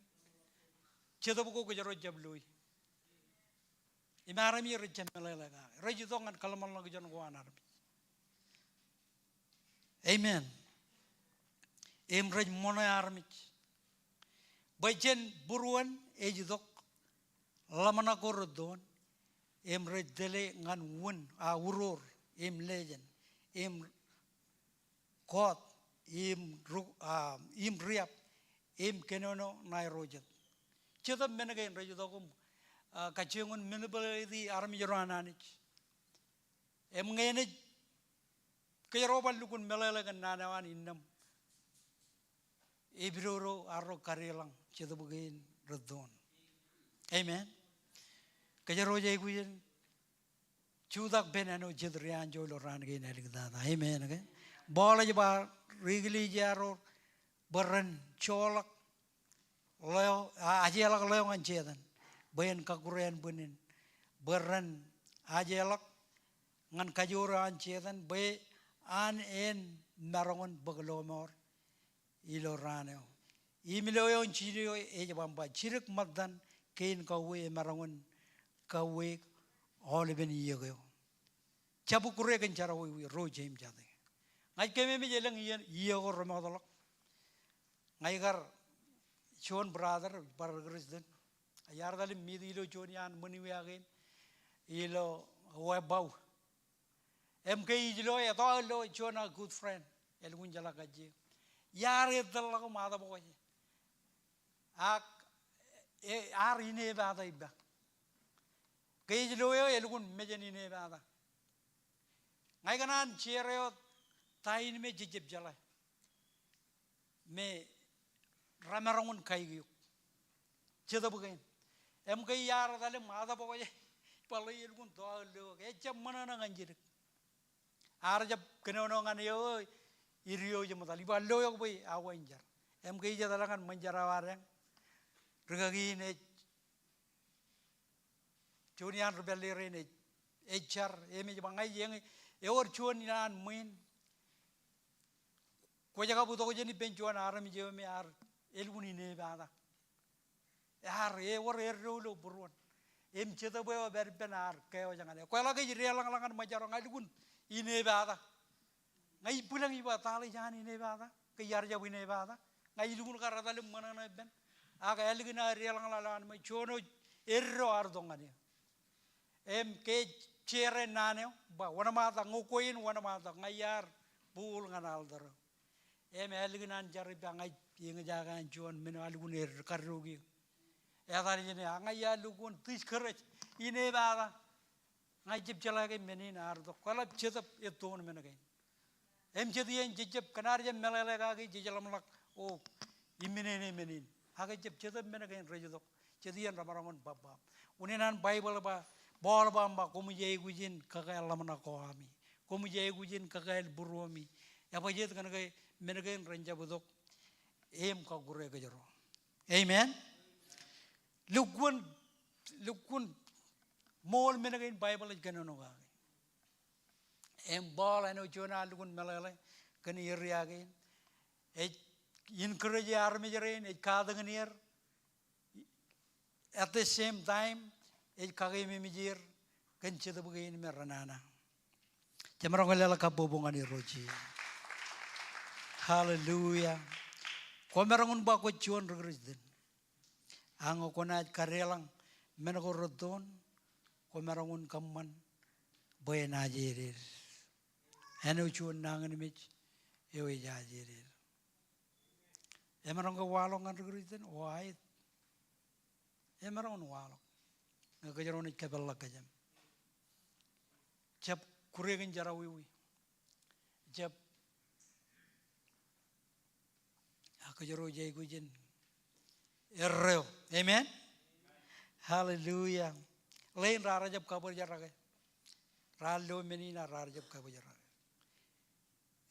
Jetōb ko kōjro jab loi. Im armej rej jab meḷeḷe kake. Rej itok ñan kōḷmānḷọkjeṇ ko an armej. Amen. Im rej ṃoṇe armej. Bwe jān būruon ej itok ḷōmṇak ko rūttoon, im rej tōle ñan wūn, a, uror, im lejān, im koot, im ru-, a, im riab, im kōnono ṇae ro jet. Jetōb men kein rej itok im, a, kajjioñ in manipulate armej ro an Anij. Im ñe enaaj kōjro bar lukkuun meḷeḷe kōn naan eo an innām, epidodo arro kadeḷọñ jetōb kein rūttoon. Amen. Kōjro ej aikuj in jutak ippān āinwōt jet ri anjọ ilo raan kein āliktata. Amen ke? Paul ej ba ri Iklejia ro bwe ren joḷọk ḷeo, a, ajeḷọk ḷeo ñan Setan bwe en kakkure ānbwinnin, bwe ren ajeḷọk ñan kajoor eo an Setan bwe an en maroñ in bōk lọmọọr ilo raan eo. Im ilo eoon jidik eo ej ba, jidik ṃōttan kein kauwe emaroñ in kauwe aolepen iiōk eo. Jab kure kōn jerọwiwi ro jeiū im jatū. Ña ij keememej elōñ iiō, iiō ko remootḷọk. Ña ikar juon brother, bar Christian. Iar etal im meet ilo juon iaan ṃwin wiaak in ilo webau. Im ke ij lo, etto ilo juon aō good friend. Elukkuun jeḷā kajjio. Iar ettōrḷọk im ato bōk je. Ak, e, ear inepata ippa. Ke ij lo eo, elukkuun mejān inepata. Ña ikōṇaan share eo ta in me jejjab jeḷā me remaroñ in kaik eok. Jetōb kein. Im ke iar etal im ato bōk je, bar ḷeo elukkuun to aō lo eok. Ejjab ṃōṇōṇō ñan jidik. Ear jab kōnono ñan eo eo ej ri eo ej eṃōttan. Ij ba lo eok bwe awa in jar. Im ke ij etal ñan ṃōn jar eo ad eñ, rikaki in ej juon iaan ri pālle rein ej, ej jar, im ej ba ña ij eñin, ewōr juon iaan ṃwiin. Kwōj kab itok jān ippān juon armej eo me ear, elukkuun inepata. Ear, ewōr eddo ilo būruon. Im jetōb eo epād ippān ear kewōj ñan e. Kwōjeḷā ke ij deḷọñḷọk ñan ṃōn jar eo, ña elukkuun inepata. Ña ij bwilōñ ij ba ta ḷe ij an inepata, ke iar jab inepata. Ña ij lukkuun kar etal im ṃōṇōṇō ippān. Ak ālikin aō deḷọñḷọk lowaan ṃōj, juon eo eddo ear itok ñan eō. Im ke ej share naan eo, ba wōnṃaantak, ñe kwe in wōnṃaantak, ña iar būul ñan altar eo. Im ālikin an jar ippa ña ij eñjake an juon men eo ear lukkuun eddo, kaddoki eō. Etal jān e, ak ña iar lukkuun discourage, inepata. Ña ij jab jeḷā ke men in ear itok. Kwōjeḷā jetōb ettoon men kein. Im jet iien jej jab, kōn ad jab meḷeḷe kaki jej ḷōmṇak, o, iminene men in. Ak ejjab, jetōb men kein rej itok. Jet iien remaroñ in bōbrae. Unin an Baibōḷ ba, Paul ba, ba koṃij aikuj in kakāāl ḷōmṇak ko ami. Koṃij aikuj in kakāāl būruemi. Ebajeet? Kōnke men kein ren jab itok im kakkure kōjro. Amen. Lukkuun, lukkuun ṃool men kein Baibōḷ ej kōnono kaki. Im Paul āinwōt juon ear lukkuun meḷeḷe kōn area kein. Ej encourage armej rein, ej katakin er. At the same time, ej kakeememej er kōn jetōb kein me renana. Jemaroñ ke leḷọk kabbokbok ñan Irooj. Hallelujah. Kwōmaroñ in ba kwōj juon ri Kūrjin. Ak ñe kwōnaaj kadeḷọñ men ko rot doon, kwōmaroñ in kōṃṃan bwe enaaj edeed. Āinwōt juon nañinmej eo ejaje edeed. Emaroñ ke waḷọk ñan ri Kūrjin? O aet. Emaroñ in waḷọk. Ñe kōjro naaj kōpeḷḷọk kōjām. Jab kūr kōn jerọwiwi. Jab. Ak kōjro jej aikuj in erreo. Amen. Hallelujah. Ḷein raar jab kabōjrak. Raar lo men in ak raar jab kabōjrak.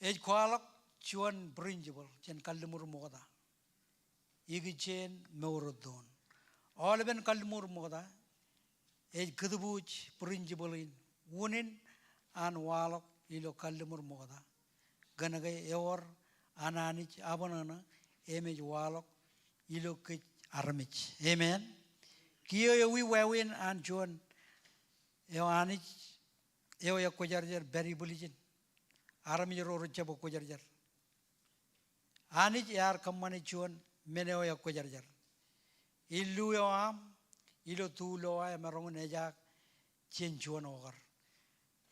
Ej kwaḷọk juon principle jān kalliṃur ṃokta ikijjien mour rot doon. Aolepen kalliṃur ṃokta ej kūtbuuj principle in unin an waḷọk ilo kalliṃur ṃokta. Kōnke ewōr an Anij abṇōṇō im ej waḷọk ilo kōj armej. Amen. Kiiō ewi wāween an juon eo Anij eo ekwōjarjar pād ibwiljin armej ro rejjab kwōjarjar. Anij ear kōṃṃane juon men eo ekwōjarjar. Ilo lio eo aṃ, ilo tulo eo aṃ emaroñ in ejaak jān juon okar.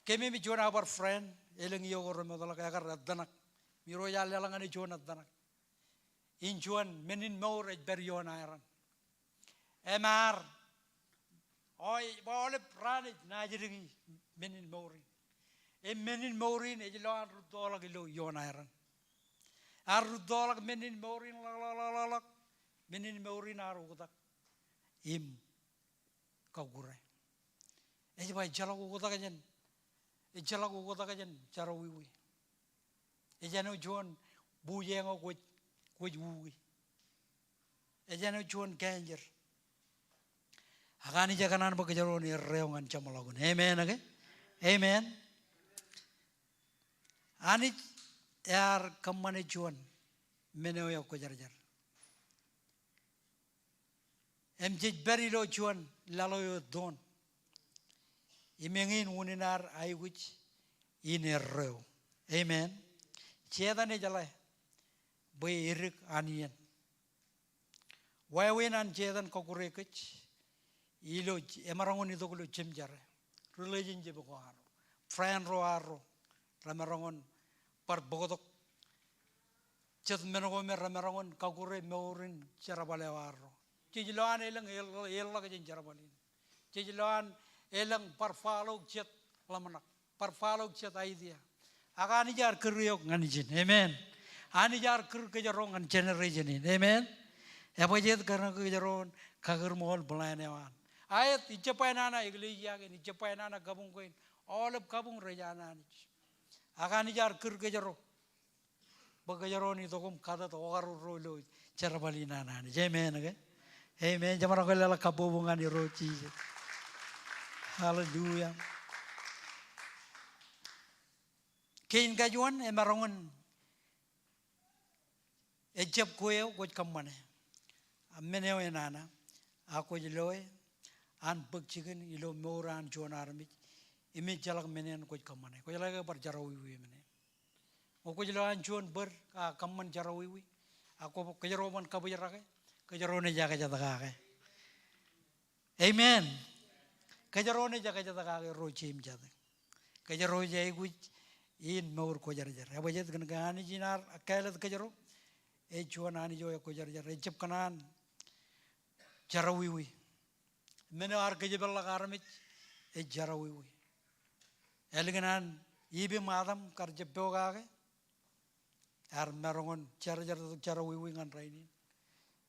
Kememej juon aō bar friend, elōñ iiō ko remootḷọk, ekar ettōṇak. Im Irooj ear leḷọk ñan e juon ettōṇak. In juon men in mour ej pād ioon aeran. Im ear, o, ej ba aolep raan ej naajdik men in mour in. Im men in mour in ej lo an rūttoḷọk ilo ioon aeran. Ear rūttoḷọk men in mour in ḷọk, ḷọk, ḷọk, ḷọk, ḷọk. Men in mour in ear oktak im kakure. Ej ba ejjeḷọk oktak jān, ejjeḷọk oktak jān jerọwiwi. Ej āinwōt juon buuj eño kwōj, kwōj uki. Ej āinwōt juon cancer. Ak Anij ekōṇaan bwe kōjro en erreo ñan jeṃḷọkin. Amen ke? Amen. Anij ear kōṃṃane juon men eo ekwōjarjar. Im jej pād ilo juon laḷ eo ettoon. Im eñin unin ad aikuj in erreo. Amen. Setan ejeḷā bwe edik an iien. Wāween an Setan kọkkure kōj ilo emaroñ in itok ilo jemjerā. Relationship ko arro. Friend ro arro. Remaroñ in bar bōktok jet men ko me remaroñ in kakure mour in jerbal eo arro. Jej lo an elōñ el-, elōñ jān jerbal in. Jej lo an elōñ bar follow jet ḷōmṇak, bar follow jet idea. Ak Anij ear kūr eok ñan ijin. Amen. Anij ear kūr kōjro ñan generation in. Amen. Ebajjeet kōn ke kōjro en kakūrṃool plan eo an. Aet, ijjab ba enana eklejia kein, ijjab ba enana kabuñ kein. Aolep kabuñ rej an Anij. Ak Anij ear kūr kōjro bwe kōjro en itok im katōt okar ro ilo jerbal in an Anij. Amen ke? Amen. Jemaroñ ke leḷọk kabbokbok ñan Irooj Jisōs. Hallelujah. Kein kajuon emaroñ in ejjab kwe eo kwōj kōṃṃane. Ak men eo enana, ak kwōj loe an bōk jikin ilo mour an juon armej, im ejjeḷọk men eṇ kwōj kōṃṃane. Kwōjeḷā ke bar jerọwiwi men eṇ. Ñe kwōj lo an juon bōd, a, kōṃṃan jerọwiwi, ak kōjro ban kabōjrake, kōjro naaj ekajetkake. Amen. Kōjro naaj ekajetkake ro jeiū im jatū. Kōjro ej aikuj in mour kwōjarjar. Ebajjeet kōn ke Anij in ear kāālōt kōjro ej juon Anij eo ekwōjarjar. Ejjab kōṇaan jerọwiwi. Men eo ear kōjepelḷọk armej ej jerọwiwi. Ālikin an Iv im Adam kar jab pokake, ear maroñ in jerjertok jerọwiwi ñan rainin.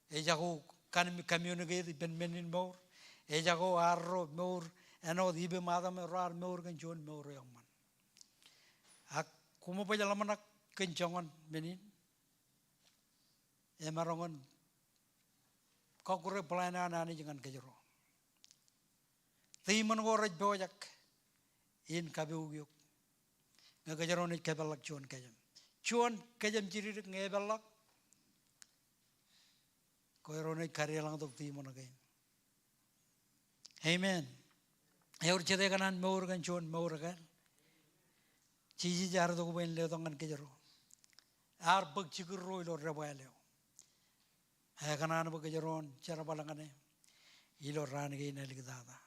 Ejako kan communicate ippān men in mour. Ejako arro mour āinwōt Iv im Adam ro ar mour kōn juon mour eo eṃṃan. Ak koṃ baj ḷōmṇak kōn joñan men in. Emaroñ in kọkkure plan eo an Anij ñan kōjro. Tiṃoṇ ko rej pojak in kapouk eok. Ñe kōjro naaj kapeḷḷọk juon kōjām. Juon kōjām jidikdik ñe epeḷḷọk, kōjro naaj kadeḷọñtok tiṃoṇ kein. Amen. Ewōr jete kōṇaan mour kōn juon mour ekāāl? Jisōs ear itok bwe en letok ñan kōjro. ear bōk jikūr ro ilo debwāāl eo. Ekōṇaan bwe kōjro en jerbal ñan e ilo raan kein āliktata.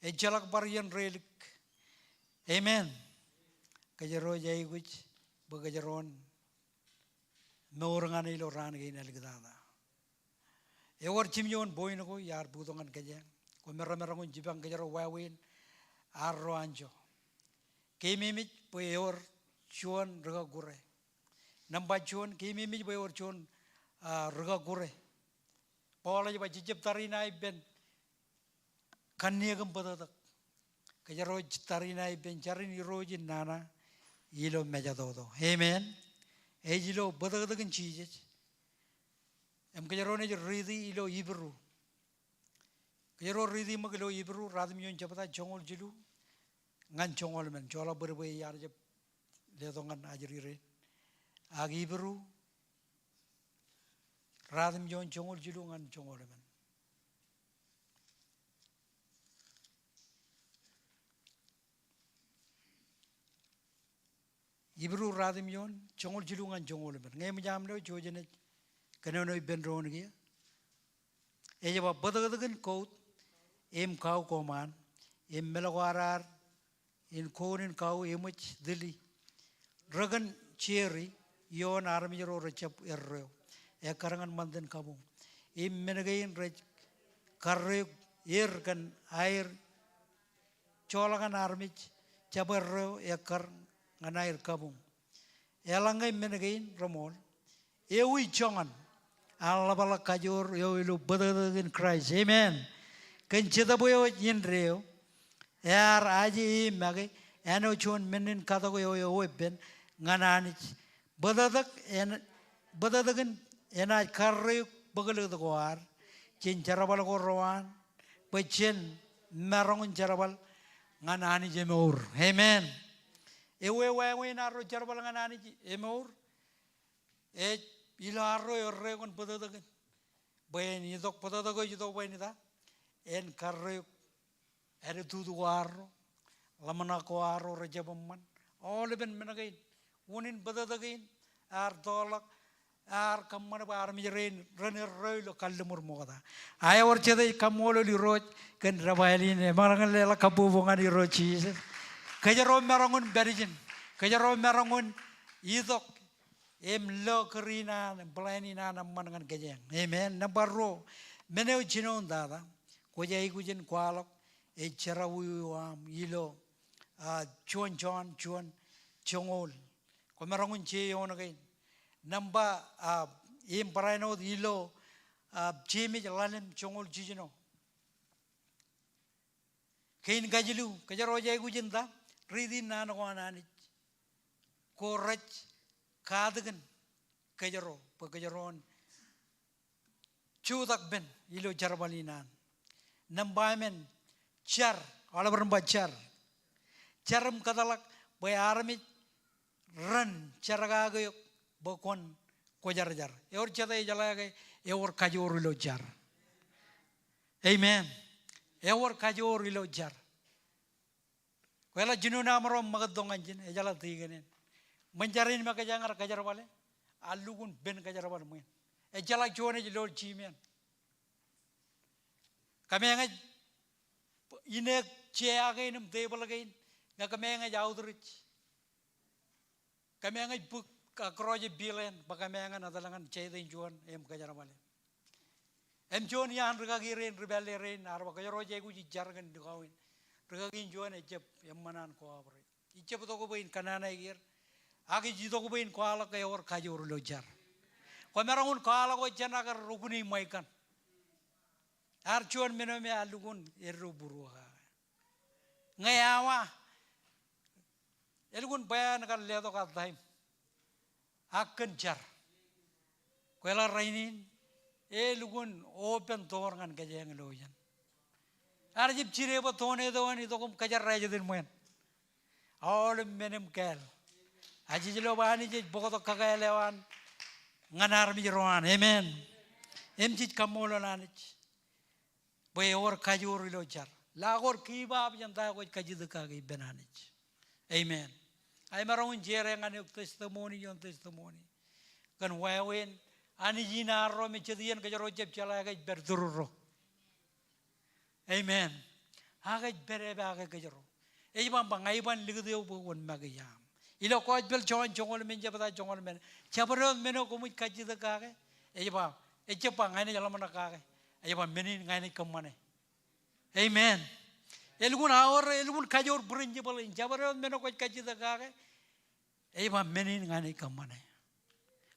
Ejjeḷọk bar iien reilik. Amen. Kōjro ej aikuj bwe kōjro en mour ñan e ilo raan kein āliktata. Ewōr jimjuon point ko iar bōktok ñan kōj. Kwō maroñ, maroñ in jipañ kōjro wāween arro anjọ. Keememej bwe ewōr juon rikakkure. Nōṃba juon, keememej bwe ewōr juon, ah, rikakkure. Paul ej ba jejjab tariṇae ippān kanniōk im bōtōktōk. Kōjro ej tariṇae ippān jar in Irooj in nana ilo mejatoto. Amen. Ej ilo bōtōktōkin Jisōs. Im kōjro naaj riiti ilo Hibru. Kōjro riiti ṃōk ilo Hibru, ratimjuon jebta, joñoul jilu ñan joñoul emān. Joḷọk bōd bwe iar jab letok ñan ajri rein. Ak Hibru, ratimjuon joñoul jilu ñan joñoul emān. Hibru ratimjuon, joñoul jilu ñan joñoul emān. Ñe eṃōj aṃ lo, jouj im kōnono ippān doon kiiō. Ej ba, bōtōktōkin kout im kau koṃaan, im meḷọkwaadar in koon in kau eṃōj tili. Rekōn jeeri ioon armej ro rejjab erreo ekkar ñan ṃantin kabuñ. Im men kein rej karreoik er kōn aer joḷọk ñan armej jab erreo ekkar ñan aer kabuñ. Eḷaññe men kein reṃool, ewi joñan an ḷapḷọk kajoor eo ilo bōtōktōkin Kraist. Amen. Kōn Jetōb eo ej indeeo, ear aje e make āinwōt juon men in katok eo eweeppān ñan Anij. Bōtōktōk en, bōtōktōkin enaaj karreoik bōklōt ko ad jān jerbal ko rewaan, bwe jen maroñ in jerbal ñan Anij emour. Amen. Ewi wāween arro jerbal ñan Anij emour? Ej ilo arro erreo kōn bōtōktōkin. Bwe en itok, bōtōktōk eo ej itok bwe en ita? En karreoik attitude ko arro, ḷōmṇak ko arro rejjab eṃṃan. Aolepen men kein. Unin bōtōktōk in ear tọọrḷọk, ear kōṃṃan bwe armej rein ren erreo ilo kalliṃur ṃokta. Ak ewōr jet ej kaṃṃoolol Irooj kōn debwāāl in, eṃōj ke leḷọk kabbokbok ñan Irooj Jisōs. Kōjro maroñ in pād ijin. Kōjro maroñ in itok im lo kūr in an, im plan in an eṃṃan ñan kōjeañ. Amen. Nōṃba ruo, men eo jinoin tata kwōj aikuj in kwaḷọk ej jerọwiwi eo aṃ ilo, ah, juon Jon, juon joñoul. Kwōmaroñ in je eoon kein. Nōṃba, ah, im barāinwōt ilo, ah, Jemes ḷalem joñoul jiljino. Kein kajilu, kōjro ej aikuj in ta? Riiti naan ko an Anij. Ko rej katakin kōjro bwe kōjro en jutakpen ilo jerbal in an. Nōṃba emān, jar, aolep ren ba jar. Jar im kōtḷọk bwe armej ren jar kake eok bwe kwōn kwōjarjar. Ewōr jet ejeḷā ke ewōr kajoor ilo jar. Amen. Ewōr kajoor ilo jar. Kwōjeḷā jinoin aṃro ṃakūttok ñan ijin, ejeḷā tikōn in. Ṃōn jar in me kōjeañ ar kōjerbale, a lukkuun pen kōjerbal ṃwiin. Ejjeḷọk juon ej loḷ jimeañ. Kōmeañ ej ineek jea kein im tebōḷ kein, ñe kōmeañ ej outreach. Kōmeañ ej bōk across e bill eṇ, bwe kōmeañ en etal ñan jete in juon im kōjerbale. Im juon iaan rikaki rein, ri pālle rein, ear ba kōjro ej aikuj ij jar kōn likao in. Rikaki in juon ejjab eṃṃan an cooperate. Ijjab itok bwe in kōnnaanāik er. Ak ij itok bwe in kwaḷọk ke ewōr kajoor ilo jar. Kwōmaroñ in kwaḷọk wōt jān ak rokuni ṃweikan. Ear juon men eo me ear lukkuun eddo būruō kake. Ñe awa, elukkuun bwe en kar letok aō taim. Ak kōn jar. Kwōjeḷā rainin, elukkuun open door ñan kōjeañ ilo ocean. Ear jab jide bwe tornado eṇ itok im kōjar rājet in ṃweo. Aolep men im kāāl. Ak jej lo bwe Anij ej bōktok kakāāl eo an ñan armej ro an. Amen. Im jej kaṃṃoolol Anij bwe ewōr kajoor ilo jar. Ḷak wōr give up jān ta kwōj kajjitōk kake ippān Anij. Amen. Ij maroñ in share ñan eok testimony ioon testimony kōn wāween Anij in arro me jet iien kōjro jab jeḷā ke ej pād through ro. Amen. Ak ej pād epaake kōjro. Ej ba, ba ña iban likūt eok bwe kwōn make iaam. Ilo Gospel John joñoul emān, jebta joñoul emān. Jabdewōt men eo koṃij kajjitōk kake, ej ba, ej jab ba ña inaaj ḷōmṇak kake. Ej ba men in ña inaaj kōṃṃane. Amen. Elukkuun aorōk, elukkuun kajoor principle in. Jabdewōt men eo kwōj kajjitōk kake, ej ba men in ña inaaj kōṃṃane.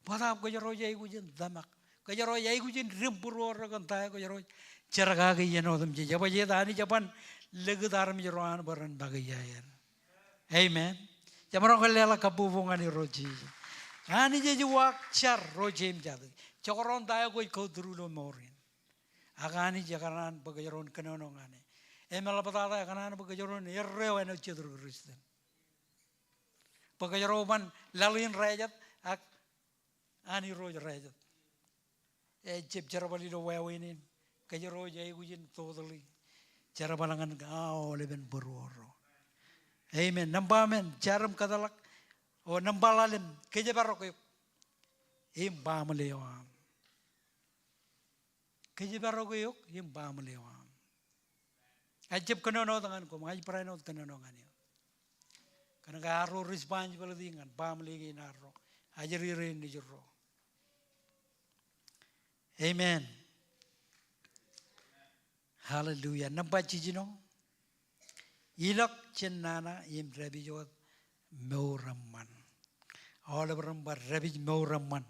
Bōtab kōjro ej aikuj in tōmak. Kōjro ej aikuj in dim būruorro kōn ta eo kōjro ej jerkaki iien otemjej. Ebajjeet Anij eban likūt armej ro an bwe ren make iaer. Amen. Jemaroñ ke leḷọk kabbokbok ñan Irooj Jisōs. Anij ej uwaak jar ro jeimjatū. Jekdọọn ta eo kwōj go through ilo mour in. Ak Anij ekōṇaan bwe kōjro en kōnono ñan e. Im eḷaptata ekōṇaan bwe kōjro en erreo āinwōt jet ri Kristian. Bwe kōjro ban laḷ in rājet ak an Irooj rājet. Ejjab jerbal ilo wāween in. Kōjro ej aikuj in totally jerbal ñan aolepen būruorro. Amen. Nōṃba emān, jar im kōtḷọk. O nōṃba ḷalem, kōjparok eok im baaṃle eo aṃ. Kōjparok eok im baaṃle eo aṃ. Ij jab kōnono wōt ñan koṃ, ij barāinwōt kōnono ñan eok. Kōnke arro responsibility ñan baaṃle kein arro, ajri rein nejirro. Amen. Hallelujah. Nōṃba jiljino. Ilọk jān nana im dāpij wōt mour eṃṃan. Aolep ren ba dāpij mour eṃṃan.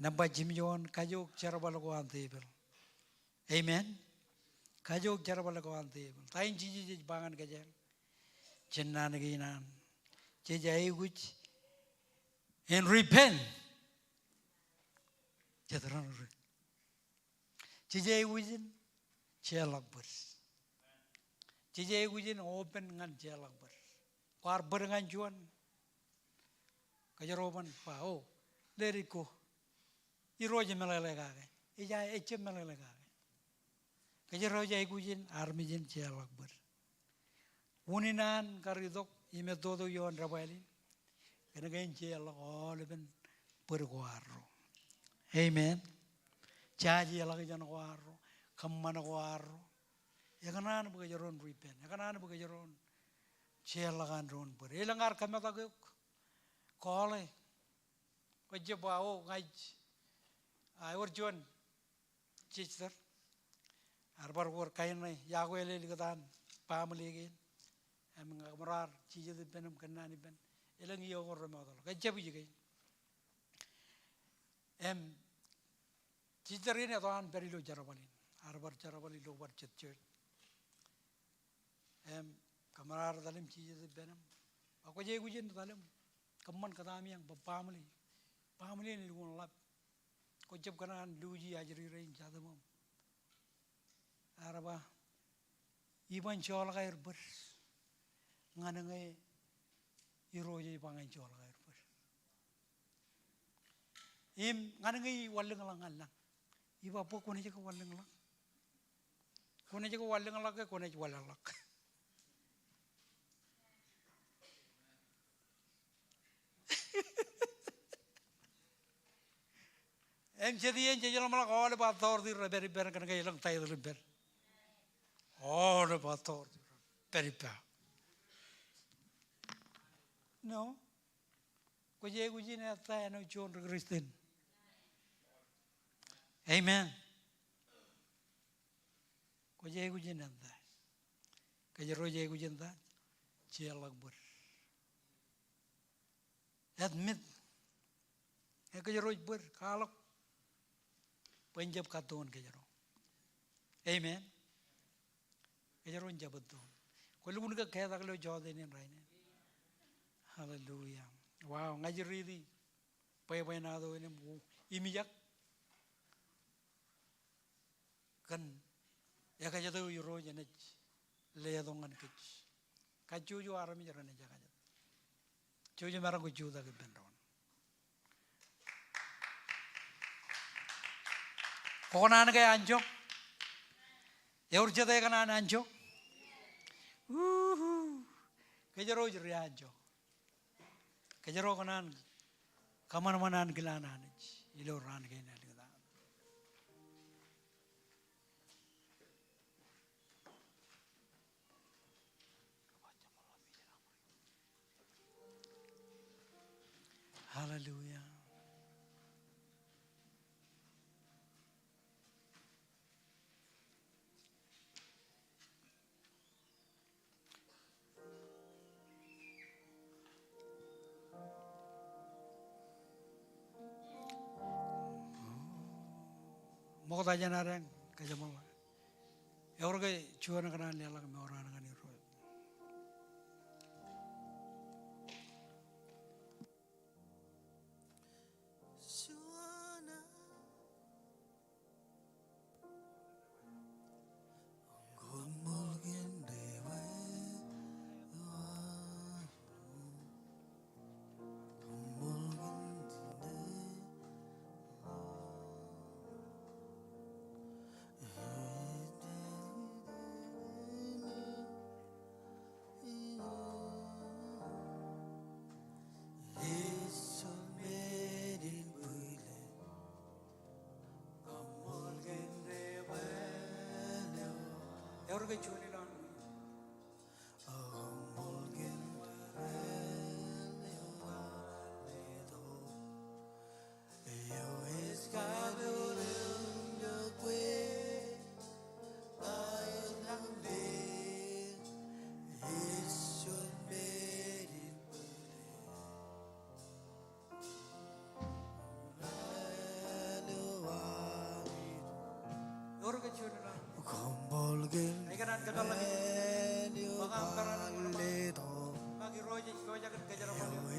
Nōṃba jimjuon, kajook jerbal ko an tepil. Amen. Kajook jerbal ko an tepil. Ta in Jisōs ej ba ñan kōjeañ jān naan kein an? Jej aikuj in repent. Jet ren re- Jej aikuj in jeorḷọk bōd. Jej aikuj in open ñan jeorḷọk bōd. Kwaar bōd ñan juon, kōjro ban ba, o, let it go. Irooj emeḷeḷe kake. Ej, ejjab meḷeḷe kake. Kōjro ej aikuj in armej in jeorḷọk bōd. Unin an kar itok im ettoto ioon debwāāl in, kōnke en jeorḷọk aolepen bōd ko arro. Amen. Jajeḷọkjeṇ ko arro, kōṃṃan ko arro. Ekōṇaan bwe kōjro en repent. Ekōṇaan bwe kōjro en jeorḷọk an doon bōd. Elōñ ar kōmetak eok, kọọle. Kwōj jab ba, o, ña ij, a, ewōr juon sister. Ear bar wōr kain ṇe, iọkwe, eḷe likūt an baaṃle kein. Im ña kōṃro ar jijet ippān im kōnnaan ippān. Elōñ iiō ko remootḷọk. Ejjab ij kein. Im sister in eto an pād ilo jerbal in. Ear bar jerbal ilo bar jet church. Im kōṃro ar etal im jijet ippān im ba, kwōj aikuj in etal im kōṃṃan kōtaamjej bwe baaṃle, baaṃle in elukkuun ḷap. Kwōj jab kōṇaan luuji ajri rein jatūṃ. Ear ba, iban joḷọk aer bōd ñan ñe Irooj ej ba ñan joḷọk aer bōd. Im ñan ñe ij wanlōñḷọk ñan lañ. Ij ba, bwe kwōnaaj ke wanlōñḷọk? Kwōnaaj ke wanlōñḷọk ke kwōnaaj wanlōñḷọk? Im jet iien jej ḷōmṇak, aolep authority rej pād ippān kōnke elōñ title ippād. Aolep authority rej pād ippa. No. Kwōj aikuj in ettā āinwōt juon ri Kristian? Amen. Kwōj aikuj in ettā? Kōjro ej aikuj in ta? Jeorḷọk bōd. Admit. Ekwe kōjro ej bōd, kwaḷọk bwe en jab kattoon kōjro. Amen. Kōjro en jab ettoon. Kwōlukkuun ke ketak ilo jota in rainin? Hallelujah. Wow, ña ij riiti bwebwenato in im, im ijak kōn ekajet eo Irooj enaaj letok ñan kōj. Kajjojo armej renaaj ekajet. Jouj im maroñ ke jutak ippān doon. Kwō kōṇaan ke anjọ? Ewōr jet ekōṇaan anjọ? Woohoo. Kōjro ej riaanjo. Kōjro kōṇaan kōṃanṃan ankilaan Anij ilo raan kein āliktata. Hallelujah. Ṃokta jān ad kajeṃḷọk. Ewōr ke juon kōṇaan leḷọk mour eo an ñan Irooj? Ewōr ke juon ilo an? Ikōṇaan kōpeḷḷọk ijin. Bwe kōn peran in Irooj ej pojak in kōjerbal eok.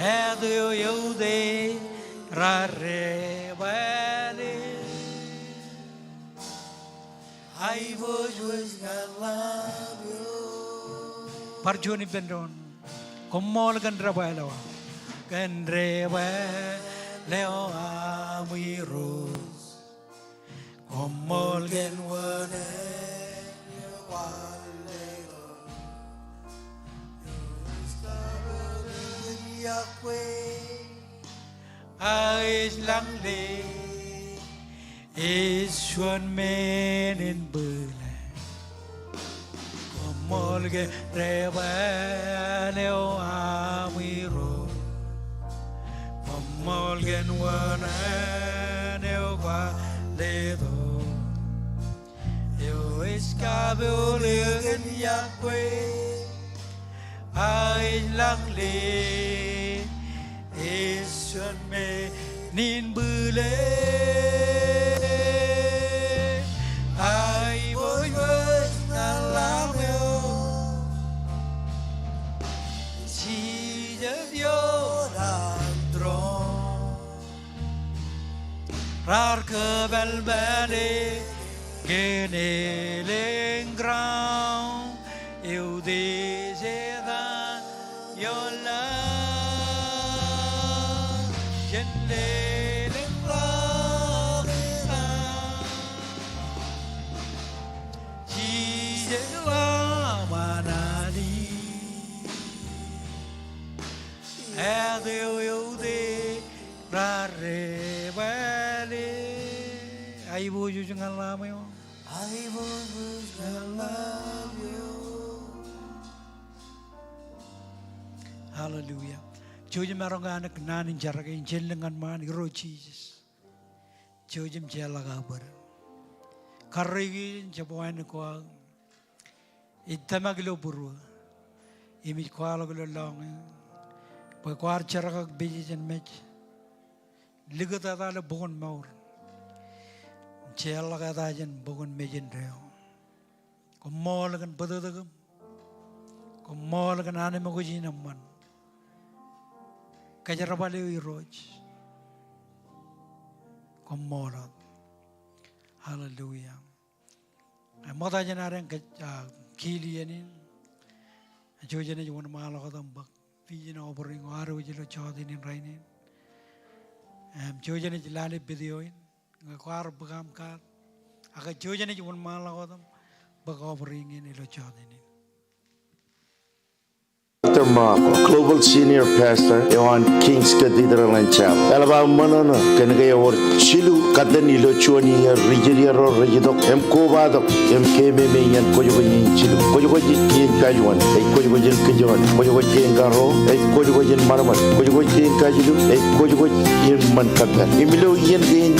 Āt eo eutiej raar debwāāl e. Aiboojoj ñan Lamb eo. Bar juon ippān doon. Koṃṃool kōn debwāāl eo aṃ. Kōn debwāāl eo aṃ Irooj. Koṃṃool kōn wōnāān eo kwaar letok. Ak ej lañlōñ, ej juon men in bwilōñ. Koṃṃool kōn debwāāl eo aṃ Irooj. Koṃṃool kōn wōnāān eo kwaar letok. Eo ej kapoor eo kōn iakwe. Ak ej lañlōñ, ej juon men in bwilōñ. Aiboojoj ñan Lamb eo. Jisōs ioon an throne. Raar kōpālpāle kōn elōñ crown. Eutiej Setan ioon lañ jān lelōñ ḷọk etan. Jisōs Lamb an Anij. Āt eo eutiej raar debwāāl e. Aiboojoj ñan Lamb eo. Aiboojoj ñan Lamb eo. Hallelujah. Jouj im maroñ ke anōk naan in jar kein, jen lōñ ñan ṃaan. Irooj Jisōs, jouj im jeorḷọk aō bōd. karreoik in jab wānōk ko aō. Ij tōmak ilo būruō im ij kwaḷọk ilo lọñiō bwe kwaar jerkakpeje jān mej. Likūt eta ilo bok in mour, jeorḷọk eta jān bok in mejān deo. Koṃṃool kōn bōtōktōkūṃ. Koṃṃool kōn anemkwōj in eṃṃan. Kōjerbal eo Irooj. Koṃṃool wōt. Hallelujah. Ṃokta jān ad en kōj, ah, kiil iien in, ij jouj jen wōnṃaanḷọk wōt im bōk vision offering eo ad wōj ilo jota in rainin. Im jouj jen lale video in, ñe kwaar bōk aṃ kaat. Ak ij jouj jen wōnṃaanḷọk wōt im bōk offering in ilo jota in. Doctor Marco, Global Senior Pastor eo an King's Cathedral and Chapel. Eḷap aō ṃōṇōṇō kōn ke ewōr jilu katten ilo juon iiō ri-Israel ro rej itok im kobatok im keememej iien kwōjkwōj in jilu. Kwōjkwōj in kajuon ej kwōjkwōj in kijoone. Kwōjkwōj kein karuo ej kwōjkwōj in ṃadṃōd. Kwōjkwōj kein kajilu ej kwōjkwōj in ṃōn kōppād. Im ilo iien kein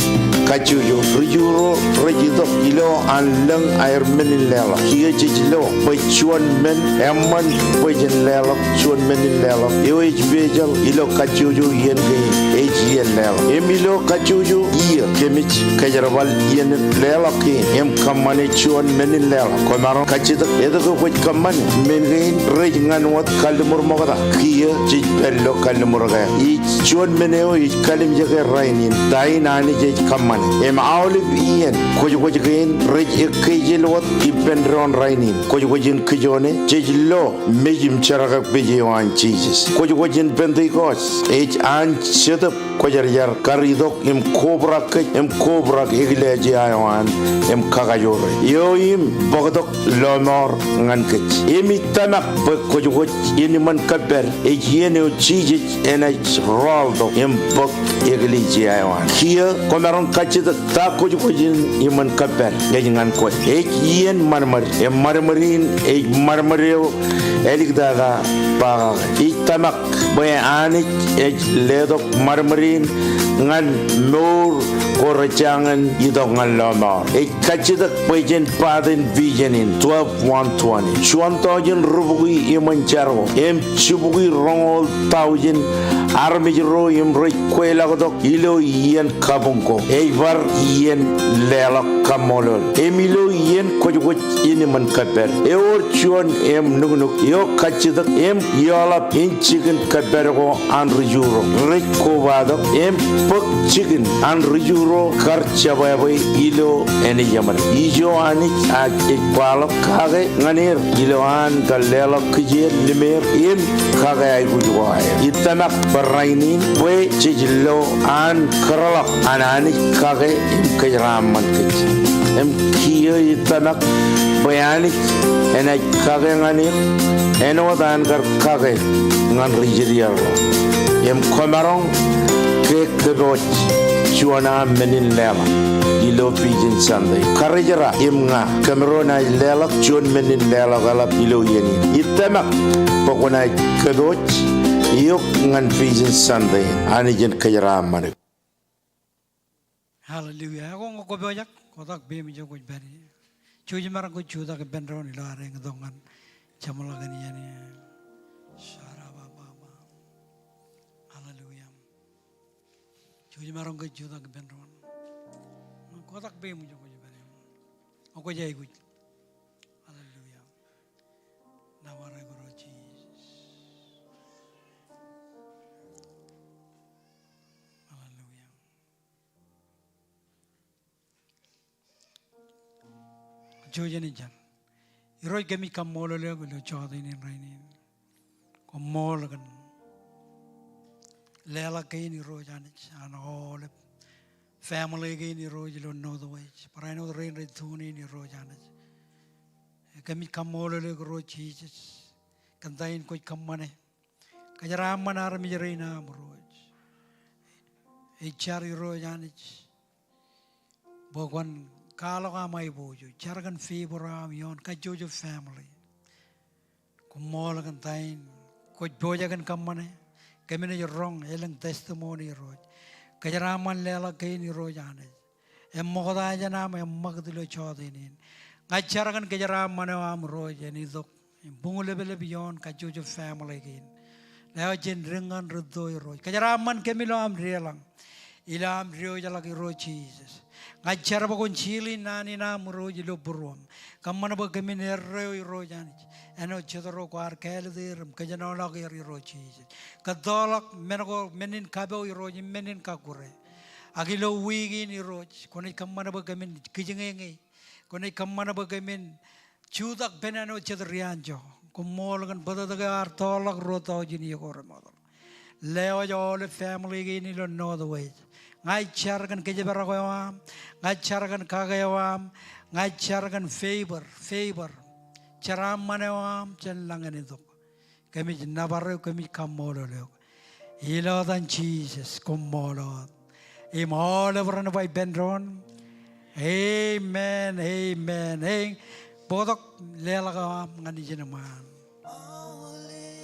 kajjojo, ri-Ju ro rej itok ilo an lōñ aer men in leḷọk. Kiiō jej lo bwe juon men eṃṃan bwe jen leḷọk juon men in leḷọk eo ej pejeḷ ilo kajjojo iien kein ej iien leḷọk. Im ilo kajjojo iiō kōmij kōjerbal iien leḷọk kein im kōṃṃane juon men in leḷọk. Kwōmaroñ kajjitōk etke kwōj kōṃṃane. Men kein rej ñan wōt kalliṃur ṃokta. Kiiō jej pād ilo kalliṃur kein. Ij juon men eo ij kallimjeke rainin, ta in Anij ej kōṃṃane. Im aolep iien kwōjkwōj kein rej ekkejel wōt ippān doon rainin. Kwōjkwōj in kijoone, jej lo mej im jerkakpeje eo an Jisōs. Kwōjkwōj in Pentekost ej an Jetōb Kwōjarjar kar itok im kobrak kōj im kobrak eklejia eo an im kakajoore eo im bōktok lọmọọr ñan kōj. Im ij tōmak bwe kwōjkwōj in iṃōn kōppād ej iien eo Jisōs enaaj rọọltok im bōk eklejia eo an. Kiiō kwōmaroñ kajjitōk ta kwōjkwōj in iṃōn kōppād ej ñan kwe. Ej iien ṃadṃōd, im ṃadṃōd in ej ṃadṃōd eo āliktata ba kake. Ij tōmak bwe Anij ej letok ṃadṃōd in ñan mour ko rejjañin itok ñan lọmọọr. Ej kajjitōk bwe jen part in vision in twelve one twenty. Juon tọujin rubukwi iṃōn jar ko im jibukwi roñoul tọujin armej ro im rej kweilọktok ilo iien kabuñ ko. Ej bar iien leḷọk kaṃṃoolol. Im ilo iien kwōjkwōj in iṃōn kōppād, ewōr juon im nuknuk eo kajjitōk im eḷap in jikin kōppād ko an ri-Ju ro rej kobatok im bōk jikin an ri-Ju ro kar jebwābwe ilo ānejeṃṃan. Ijo Anij, a ej kwaḷọk kake ñan er ilo an kar leḷọk kijeer, limeer im kake aikuj ko aer. Ij tōmak bwe rainin bwe jej lo an kōtḷọk an Anij kake im kōjeraaṃṃan kōj. Im kiiō ij tōmak bwe Anij enaaj kake ñan er āinwōt an kar kake ñan ri-Israel ro. Im kwōmaroñ ke kōpooj juon aṃ men in leḷọk ilo Vision Sunday. Karijerā im ña kōmro naaj leḷọk juon men in leḷọk eḷap ilo iien in. Ij tōmak bwe kwōnaaj kōpooj eok ñan Vision Sunday. Anij en kōjeraaṃṃan eok. Hallelujah. Ekwe ñe kwō pojak, kotak peiṃ ijo kwōj pād ie. Jouj im maroñ ke jutak ippān doon ilo ad eñtok ñan jeṃḷọkin iien in. Sharabababa. Hallelujah. Jouj im maroñ ke jutak ippān doon. Kotak peiṃ ijo kwōj pād ie. Kwōj aikuj. Hallelujah. Nōbar eok Irooj Jisōs. Hallelujah. Jouj jen jar. Irooj, kōmij kaṃṃoolol eok ilo jota in rainin. Koṃṃool kōn leḷọk kein Irooj Anij an aolep family kein Irooj ilo Northwest. Barāinwōt rein rej tune in Irooj Anij. Kōmij kaṃṃoolol eok Irooj Jisōs kōn ta in kwōj kōṃṃane. Kōjeraaṃṃan armej rein aṃ Irooj. Ij jar Irooj Anij bwe kwōn kwaḷọk aṃ aiboojoj, jar kōn favor eo aṃ ioon kajjojo family. Koṃṃool kōn ta in kwōj pojak in kōṃṃane. Kōmij roñ elōñ testimony Irooj. Kōjeraaṃṃan leḷọk kein Irooj Anij. eṃṃokta jān aṃ eṃṃakūt ilo jọteen in. Ña ij jar kōn kōjeraaṃṃan eo aṃ Irooj en itok im buñlepḷep ioon kajjojo family kein. Lewōj jān dik ñan rūtto Irooj. Kōjeraaṃṃan kōm ilo aṃ deḷọñ, ilo aṃ diwōjḷọk Irooj Jisōs. Ña ij jar bwe kwōn seal in naan in aṃ Irooj ilo būruōm. Kōṃṃan bwe kōmin erreo Irooj Anij āinwōt jet ro kwaar kāālōt er im kōjenolọk er Irooj Jisōs. Kōttoḷọk men ko, men in kapo Irooj im men in kọkkure. Ak ilo wiik in Irooj, kwōnaaj kōṃṃan bwe kōmin kijengeñe. Kwōnaaj kōṃṃan bwe kōmin jutak pen āinwōt jet rianjo. Koṃṃool kōn bōtōktōk eo ear tọọrḷọk ruo taujin iiō ko remootḷọk. Lewōj aolep family kein ilo Northwest. Ña ij jar kōn kōjparok eo aṃ. Ña ij jar kōn kake eo aṃ. Ña ij jar kōn favor, favor. Jeraaṃṃan eo aṃ jān lañ en itok. Kōmij nōbar eok, kōmij kaṃṃoolol eok. Ilo etan Jisōs, koṃṃool wōt. Im aolep ren ba ippān doon, amen, amen. Im bōktok leḷọk eo aṃ ñan ijin ṃaan.